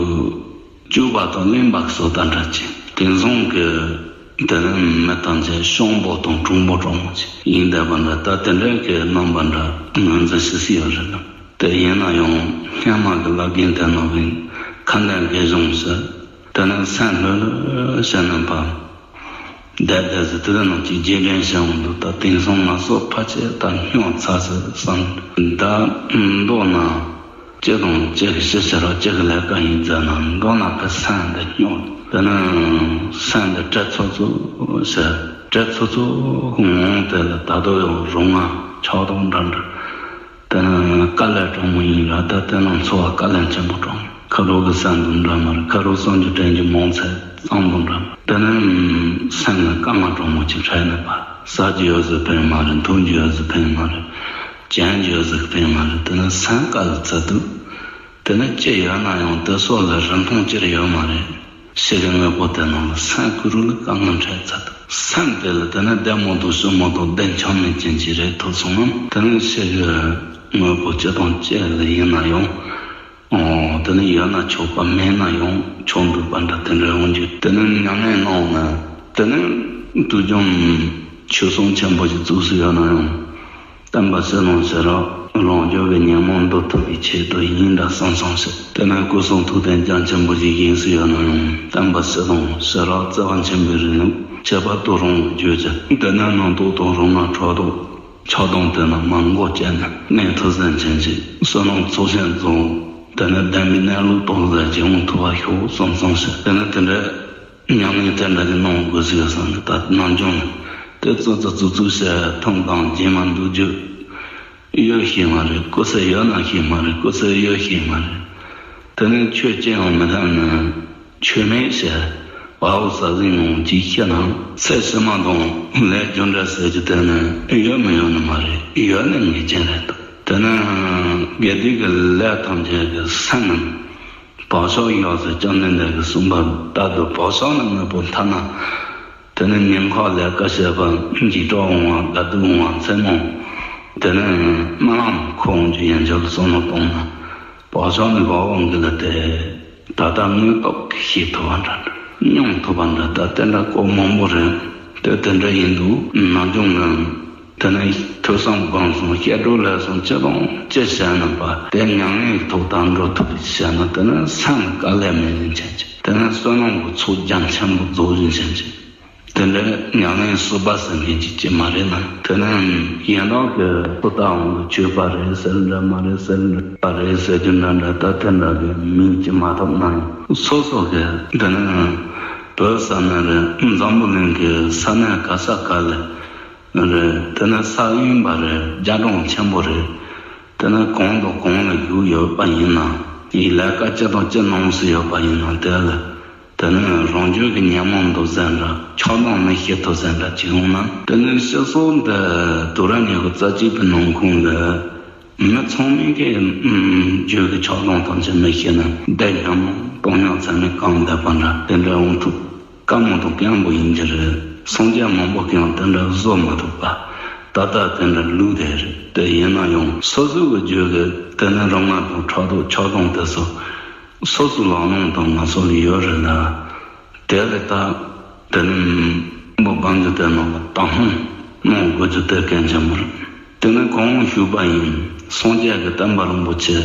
སྤྱོད་པ་དང་གླེན་པ་གི་བཟོ་ལྟ་འདྲ་ཅིག་དེང་སང་གི་དེ་ནི་མི་ཐམས་ཅད་ཤོང་པོ་དང་གྲུང་པོ་གྲོགས་མོ་ཅིག་ཡིན་བསྡད་པ་འདྲ། ད་དེ་འདྲའི་གི་རྣམ་པ་འདྲ་ངོས་འཛིན་ཞིག་སྲིད་ཡོད་རེད་ལ། དེ་ཡིན་ན་ཡང་སྔོན་མ་གི་བླ་རྒན་དེ་ནང་གི་ཁ་འདོན་དགེ་སྦྱོང་ཟེར། དེ་ནས་སེམས་ལྷོད་ལྷོད་བྱས་ནས་ཕར་བསྡད་བསྡད་ཟེར། དེ་ནང་གི་རྗེས་དྲན་བྱས་འོང་འདུག་ད་དེང་སང་ང་ཚོ་ཕལ་ཆེར་ད་སྨྱོ་ཚར་ཟེར་བསམ། ད་མདོར་ན་གཅིག་དང་གཅིག་གི་ཕྱི་ཕྱི་ར་གཅིག་གི་ལས་ཀ་ཡིན་ཟེར་ན་མདོར་ན་ཕར་སེམས་འདི་སྨྱོ། དེ་ནས་སེམས་འདི་བྲེལ་ཚོད་ཚོད་བྱས། བྲེལ་ཚོད་ཚོད་ངང་དེ་ལ་ད་དུང་ཡང་རུང་ང་ཆགས་སྡང་འདྲ་འདྲ། དེ་ནི་དཀའ་ལས་དྲང་མོ་ཡིན་ར། ད་དེ་ནང་འཚོ་བ་དཀའ་ལས་ཆེན་པོ་དྲང་མོ། ཁ་རོག་གི་བསམ་འདུན་འདྲ་མ་རེད། ཁ་རོག་བསམ་རྒྱུ་དྲན་རྒྱུ་མང་ཚད་བསམ་འདུན་འདྲ་མ་རེད། དེ་ནི་སེམས་ལ་དཀའ་ངལ་དྲང་མོ་ཅིག་འཕྲད་ནས་ཕར་ཟ་རྒྱུ་ཡོད་ཟེར་ཕན་མ་རེད། འཐུང་རྒྱུ་ཡོད་ཟེར་ཕན་མ་རེད། གྱོན་རྒྱུ་ཡོད་ཟེར་ཕན་མ་རེད། དེ་ནི་སེམས་དཀའ་ལས་ཚ་དུས། དེ་ནི་ཅི་ཡོད་ན་ཡང་དེ་སོགས་ལ་རིན་ཐང་ཅི་རེ་ཡོད་མ་རེད། ཕྱི་གི་དངོས་པོ་དེ་ནང་ལ་སེམས་ཀུ་རུ་ལ་དཀའ་ངལ་འཕྲད་ཚར་འདུག་སེམས་དེ་ལ་དེ་ནི་བདེ་མོ་འདུག་སྐྱིད་མོ་འདུག་བདེ་འཆམ་མེད་ཅན་ཅིག་རེད་ཐུབ་སོང་ངམ། དེ་ནི་ཕྱི་གི་དངོས་པོ་ཅི་དང་ཅི་ལ་ཡིན་ན་ཡང་། ཨོ། དེ་ནི་ཡོད་ན་ཆོག་པ་མེད་ན་ཡང་ཆོག་འདུག་པ་འདྲ་དེ་འདྲ་འོང་རྒྱུ། དེ་ནི་ཉམས་ལེན་གནང་ན་དེ་ནི་དུས་རྒྱུན་ཆོས་སྲུང་ཆེན་པོ་ཞིག་བཙུགས་སུ་ཡོད་ན་ཡང་། བསྟན་པ་ཕྱི་ནང་ཕྱི་རོལ་རང་རྒྱུད་ཀྱི་ཉོན་མོངས་འདུལ་ཐུབ་པའི་ཆེད་དུ་ཡིན་འདྲ་བསམ་བསམ་ཞིག་དེ་ནས་སྐུ་གསུང་ཐུགས་རྟེན་རྒྱ་ཆེན་པོ་ཞིག་ཡིན་སྲིད་ཡོད་ན་ཡང་། བསྟན་པ་ཕྱི་ནང་ཕྱི་རོལ་བརྩེ་བ་ཆེན་པོའི་རིང་ལུགས་ཁྱད་པར་དུ་རུང་བརྗོད་ཀྱི། དེ་ནས་ནང་དོག་དང་རུང་ང་ཕྲག་དོག་ཆགས་སྡང་དེ་རྣམས་མར་མགོ་བཅད་ནས་གནས་ཐུབ་ཟིན་ཆེན་ཞིག་བསོད་ནམས་ཚོགས་ཆེན་རྫོགས། དེ་ནས་བདེན་པའི་གནས་ལུགས་རྟོགས་ཟེར་གྱི་འོང་ཐུབ་པ་ཤོག་གསུངས་གསུངས་ཟེར། དེ་ནས་དེ་འདྲའི་ཉམས་ལེན་དེ་འདྲ་ཞིག་གནང་དགོས་ཟེར་བསམ་ནས། ད་ནམ་རྒྱུན་ནས་དེ་ཙོག་ཙོག་ཙུག་ཙུག་བྱས་ཐུམ་དང་རྗེས་མ་འདུག་རྒྱུ་ཡོད་ཤེས་མ་རེད། ཀུ་སེ་ཡོད་ན་ཤེས་མ་རེད། ཀུ་སེ་ཡོད་ཤེས་མ་རེད། དེ་ནས་ཆོས་ཅི་ཡང་མི་ཐོན་ནས། ཆོས་མེད་ཟེར། བའོ་ཟ་ཟིན་ངོ་ཅིག་ཤི་ན། ཚེ་ཕྱི་མ་དང་ལས་རྒྱུ་འབྲས་ཟེར་རྒྱུ་དེ་ནི་ཡོད་མི་ཡོད་ནི་མ་རེད། ཡོད་ནི་ངེས་ཅན་རེད་འདུག་དེ་ནི་དགེ་སྡིག་གི་ལས་ཐམས་ཅད་ཀྱི་སེམས་ནི་བག་ཆགས་ཡོད་ཟེར། བཅོམ་ལྡན་འདས་ཀྱིས་གསུངས་པ་ལྟར་དུ་བག་ཆགས་ནི་དངོས་པོ་མཐའ་ན། དེ་ནི་ཉིན་ཁ་ལས་ཀ་བྱས་པ། འཇིགས་སྐྲག་འོང་བ། དགའ་སྡུག་འོང་བ། མཚན་མོ་དེ་ནི་རྨི་ལམ་འཁོར་འོང་རྒྱུ་ཡིན་ཕྱིར་བསམ་བློ་གཏོང་ན། བག་ཆགས་ནི་བ་འོང་གི་ལ་དེ། ད་ལྟ་དངོས་སྟོབས་ཀྱིས་ཤེས་ཐུབ་པ་འདྲ་འདྲ། མྱོང་ཐུབ་པ་འདྲ། ད་དེ་འདྲ་སྐོར་མང་པོ་རེད། དེ་དེ་འདྲ་ཡིན་འདུག་ནམ་རྒྱུན་ནི་དེ་ནས་ཐོས་བསམ་སྒོམ་གསུམ་བཤད་སྒྲུབ་ལས་གསུམ་ཅི་དང་ཅི་བྱས་ན་པ་དེ་ཉམས་ལེན་ཐོག་ཏུ་འགྲོ་ཐུབ་པ་བྱས་ན། དེ་ནི་སེམས་དཀའ་ལས་མེད་བཞིན་ཅན་ཅིག་དེ་ནི་བསོད་ནམས་ཀྱི་ཚོགས་རྒྱ་ཆེན་པོ་རྫོགས་བཞིན་ཅན་ཅིག་དེ་འདྲའི་ཉམས་ལེན་གསོལ་བ་ཟེར་མཁན་ཅིག་ཅིག་མ་རེད་ན། དེ་ནི་ཡན་ལག་གི་སུ་དང་གི་ཆོས་པ་རེད་ཟེར་འདྲ་མ་རེད་ཟེར་འདྲ་པ་རེད་ཟེར་རྒྱུ་འདྲ་འདྲ། ད་དེ་འདྲ་གི་མིང་ཅིག་མ་ཐོབ་ན་ཡང་། སོ་སོ་གི་དེ་ནི་བོད་ས་གནས་རེད། འཛམ་བུ་གླིང་གི་ས་གནས་ག་ས་ག་ལ་རེད། དེ་ནི་ས་གཡུས་པ་རེད། རྒྱ་གྲམ་ཆེན་པོ་རེད། དེ་ནི་གང་དང་གང་ལ་བཞུགས་ཡོད་པ་ཡིན་ན། ཡི་ལས་ཀ་ཅི་དང་ཅི་གནང་སྲིད་ཡོད་པ་ཡིན་ན། དེ་ལ། དེ་ནི་རང་རྒྱུད་ཀྱི་ཉོན་མོངས་འདུག་ཟེར་འདྲ། ཆགས་སྡང་མི་ཤེས་ཐུབ་ཟེར་འདྲ་ཅིག་ཡོང་ན། དེ་ནི་སྤྱི་ཚོགས་འདི་དུས་རབས་ཉི་ཤུ་རྩ་གཅིག་པའི་ནང་ཁོངས་ལ་མི་ཚང་མས་ཀྱི་རྒྱུད་ཀྱི་ཆགས་སྡང་ཐམས་ཅད་མི་ཤེས་ན། བདེ་སྙམ་སྟོང་ཉག་ཚང་མས་གང་བསྡད་པ་འདྲ། དེ་འདྲ་འོང་ཐུབ། དཀའ་མོ་དང་སྐྱེན་པོ་ཡིན་གྱི་རེད། སངས་རྒྱས་མང་པོ་གིས་ཡང་དེ་འདྲ་བཟོ་མ་ཐུབ་པ། ད་ལྟ་དེ་འདྲ་ལུགས་དེ་རེད། དེ་ཡིན་ན་ཡང་སོ་སོའི་རྒྱུད་ཀྱི་དེ་ནི་རང་ང་དང་ཕྲག་དོག་ཆགས་སྡང་དེ་ཚོ་སོ་སོའི་ལག་ནང་དང་ང་ཚོ་ལ་ཡོད་རེད་ལ། དེ་ལས་ད་དེ་ནི་མི་བང་རྒྱུ་དེ་ནང་ལ་དང་ཧོང་གནང་དགོས་རྒྱུ་དེ་གལ་ཆེན་པོ་རེད། དེ་ནི་གོང་ཞུས་པ་ཡིན། སངས་རྒྱས་ཀྱི་བསྟན་པ་རིན་པོ་ཆེ་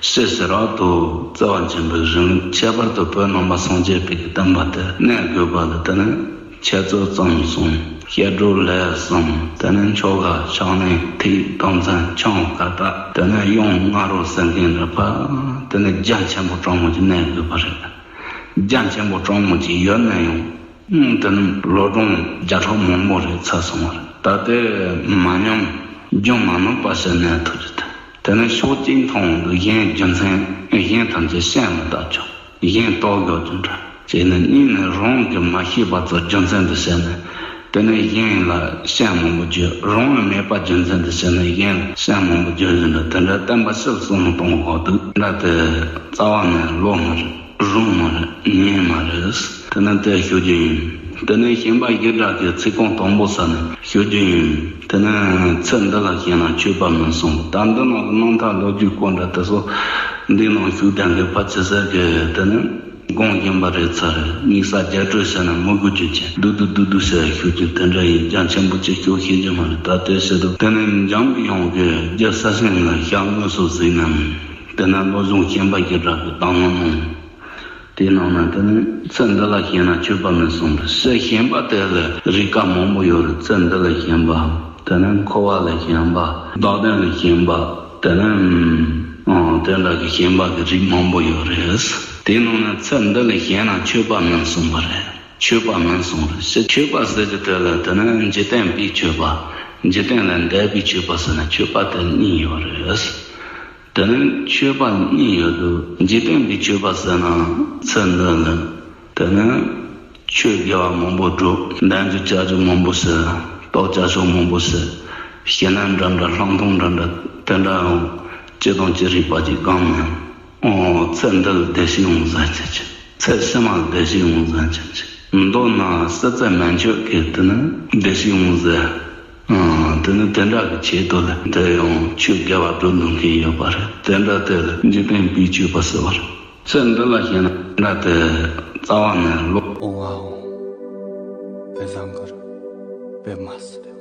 ཕྱི་ཞི་རག་ཏུ་བརྩེ་བ་ཆེན་པོའི་རིང་ལུགས། ཁྱད་པར་དུ་བོད་ནང་པ་སངས་རྒྱས་པའི་གི་བསྟན་པ་དེ་གནས་དགོས་པ་ལ། དེ་ནི་འཆད་རྩོད་རྩོམ་གསུམ། བཤད་སྒྲུབ་ལས་གསུམ། དེ་ནི་ཆོ་ག་ཕྱག་ལེན་ཐིག་རྡོ་མཚོན་ཆང་ག་ད། དེ་ནི་གཡང་ང་རོ་ཟེར་མཁན་རེད་པ། དེ་ནི་རྒྱ་ཆེན་པོ་གྲོང་མོ་ཅིག་གནས་དགོས་པ་རེད། རྒྱ་ཆེན་པོ་གྲོང་མོ་ཅིག་ཡོད་ན་ཡང་། ཨང་། དེ་ནི་ལོ་གྲངས་བརྒྱ་ཕྲག་མང་པོ་རེ་ཚར་སོང་བ་རེད། ད་ལྟའི་མ་ཉམས་རྒྱུན་མ་ནོར་བ་ཞིག་གནས་ཐུབ་རྒྱུ་དེ། དེ་ནི་ཕྱོགས་གཅིག་མཐོང་དུས་གཞན་རྒྱུ་མཚན། གཞན་ཐམས་ཅད་བཤད་མི་བཏུབ་ཀྱང་གཞན་རྟོགས་དགོས་རྒྱུ་འདྲ་བྱས་ནས། གཉིས་ནི་རང་གིས་མ་ཤེས་པ་ཚོ་རྒྱུ་མཚན་དུ་བྱས་ནས། དེ་ནི་གཞན་ལ་བཤད་མང་པོ་བརྗོད། རང་ལ་མེད་པ་རྒྱུ་མཚན་དུ་བྱས་ནས་གཞན་ལ་བཤད་མང་པོ་བརྗོད་བཞིན་དུ། དེ་འདྲ་བསྟན་པ་ཕྱིར་སོང་གཏོང་དགོས་འདུག་འདྲ་དེ་རྩ་བ་ནས་ལོ་མ་རེད། རུང་མ་རེད། ཉན་མ་རེད། དེ་ནི་དེ་ཞུ་རྒྱུ་ཡིན། དེ་ནི་ཤན་པ་བཞི་སྦྲགས་ཀྱི་ཚིག་རྐང་དང་པོ་ས་ནས་ཞུ་རྒྱུ་ཡིན། དེ་ནི་ཚེ་འདི་ལ་ཞེན་ན་ཆོས་པ་མིན་གསུངས། ད་འདི་ནང་གི་རྣམ་ཐར་ལོ་རྒྱུས་སྐོར་འདྲ་དེ་ཚོ་འདི་ནང་ཞུ་བདེན་གི་ཕལ་ཆེ་ཟེར་གི། དེ་ནི་དགོངས་བཞིན་པ་རེད་ཚར་རེད། དམིགས་བསལ་རྒྱ་སྤྲོད་བྱས་ན་མི་དགོས་རྒྱུ་ཅན་སྡུག་སྡུག་སྡུག་སྡུག་ཟེར་ཞུ་རྒྱུ་དེ་འདྲ་ཡིན། རྒྱ་ཆེན་པོ་ཅིག་ཞུ་ཤེས་ཀྱི་མ་རེད། ད་དེ་བྱེད་དུ་དེ་ནི་འཇམ་པའི་དབྱངས་ཀྱི་རྒྱལ་ས་ཞིང་ལ་ཞྭ་དངོས་སུ་གཟིགས་ནས། དེ་ན་བློ་སྦྱོང་ཤན་པ་བཞི་སྦྲགས་ཀྱི་གཏམ་ངན་གནང་། དེའི་ནང་ན་དེ་ནི་ཚེ་འདི་ལ་ཞེན་ན་ཆོས་པ་མིན་གསུངས་པ་རེད། ཤན་པ་དེ་ལ་རིགས་ཀ་མང་པོ་ཡོད་རེད། ཚེ་འདི་ལ་ཞེན་པ། དེ་ནི་འཁོར་བ་ལ་ཞེན་པ། བདག་དོན་ལ་ཞེན་པ། དེ་ནི་ཨང་། དེ་འདྲ་གི་ཞེན་པ་གི་རིགས་མང་པོ་ཡོད་རེད། དེའི་ནང་ན་ཚེ་འདི་ལ་ཞེན་ན་ཆོས་པ་མིན་གསུངས་པ་རེད། ཆོས་པ་མིན་གསུངས་རེད། ཤི། ཆོས་པ་ཟེར་གྱི་དེ་ལ་དེ་ནི་འཇིག་རྟེན་པའི་ཆོས་པ། འཇིག་རྟེན་ལས་འདས་པའི་ཆོས་པ་ཟེར་ན་ཆོས་པ་དེ་གཉིས་ཡོད་རེད། དེ་ནི་ཆོས་པ་གཉིས་ཡོད་དུས། འཇིག་རྟེན་པའི་ཆོས་པ་ཟེར་ན་ཚེ་འདི་ལ་དེ་ནི་ཆོས་དགེ་བ་མང་པོ་བསྒྲུབ། འདས་རྒྱུ་བྱ་རྒྱུ་མང་པོ་བྱེད། རྟོགས་བྱ་ཕྱོགས་མང་པོ་བྱེད། ཞེ་ན་འདྲ་འདྲ་ལྷག་མཐོང་འདྲ་འདྲ་དེ་འདྲའང་ཅི་དང་ཅི་རིགས་པ་ཅིག་གང་མིན། ཨོ། ཚེ་འདི་ལ་བདེ་སྐྱིད་ཡོང་ཟེར་ཅི་ཅི། ཚེ་ཕྱི་མ་ལ་བདེ་སྐྱིད་ཡོང་ཟེར་ཅི་ཅི། མདོར་ན་སྲིད་རྩེ་མན་ཆོད་ཀྱི་དེ་ནི་བདེ་སྐྱིད་ཡོང་ཟེར། ཨང་། དེ་ནི་དེ་འདྲ་གི་ཆེད་དུ་ལ་དེ་ཡང་ཆོས་དགེ་བ་སྒྲུབ་འདུག་མཁན་ཡོད་པ་རེད། དེ་འདྲ་དེ་ལ་འཇིག་རྟེན་པའི་ཆོས་པ་ཟེར་བ་རེད། ཚེ་འདི་ལ་ཞེན་ན་དེ་རྩ་བ་ནས་ལོ། ཨོ་ཨ་ཨོ། བེ་བཟང་གར་བེ་མ་སི།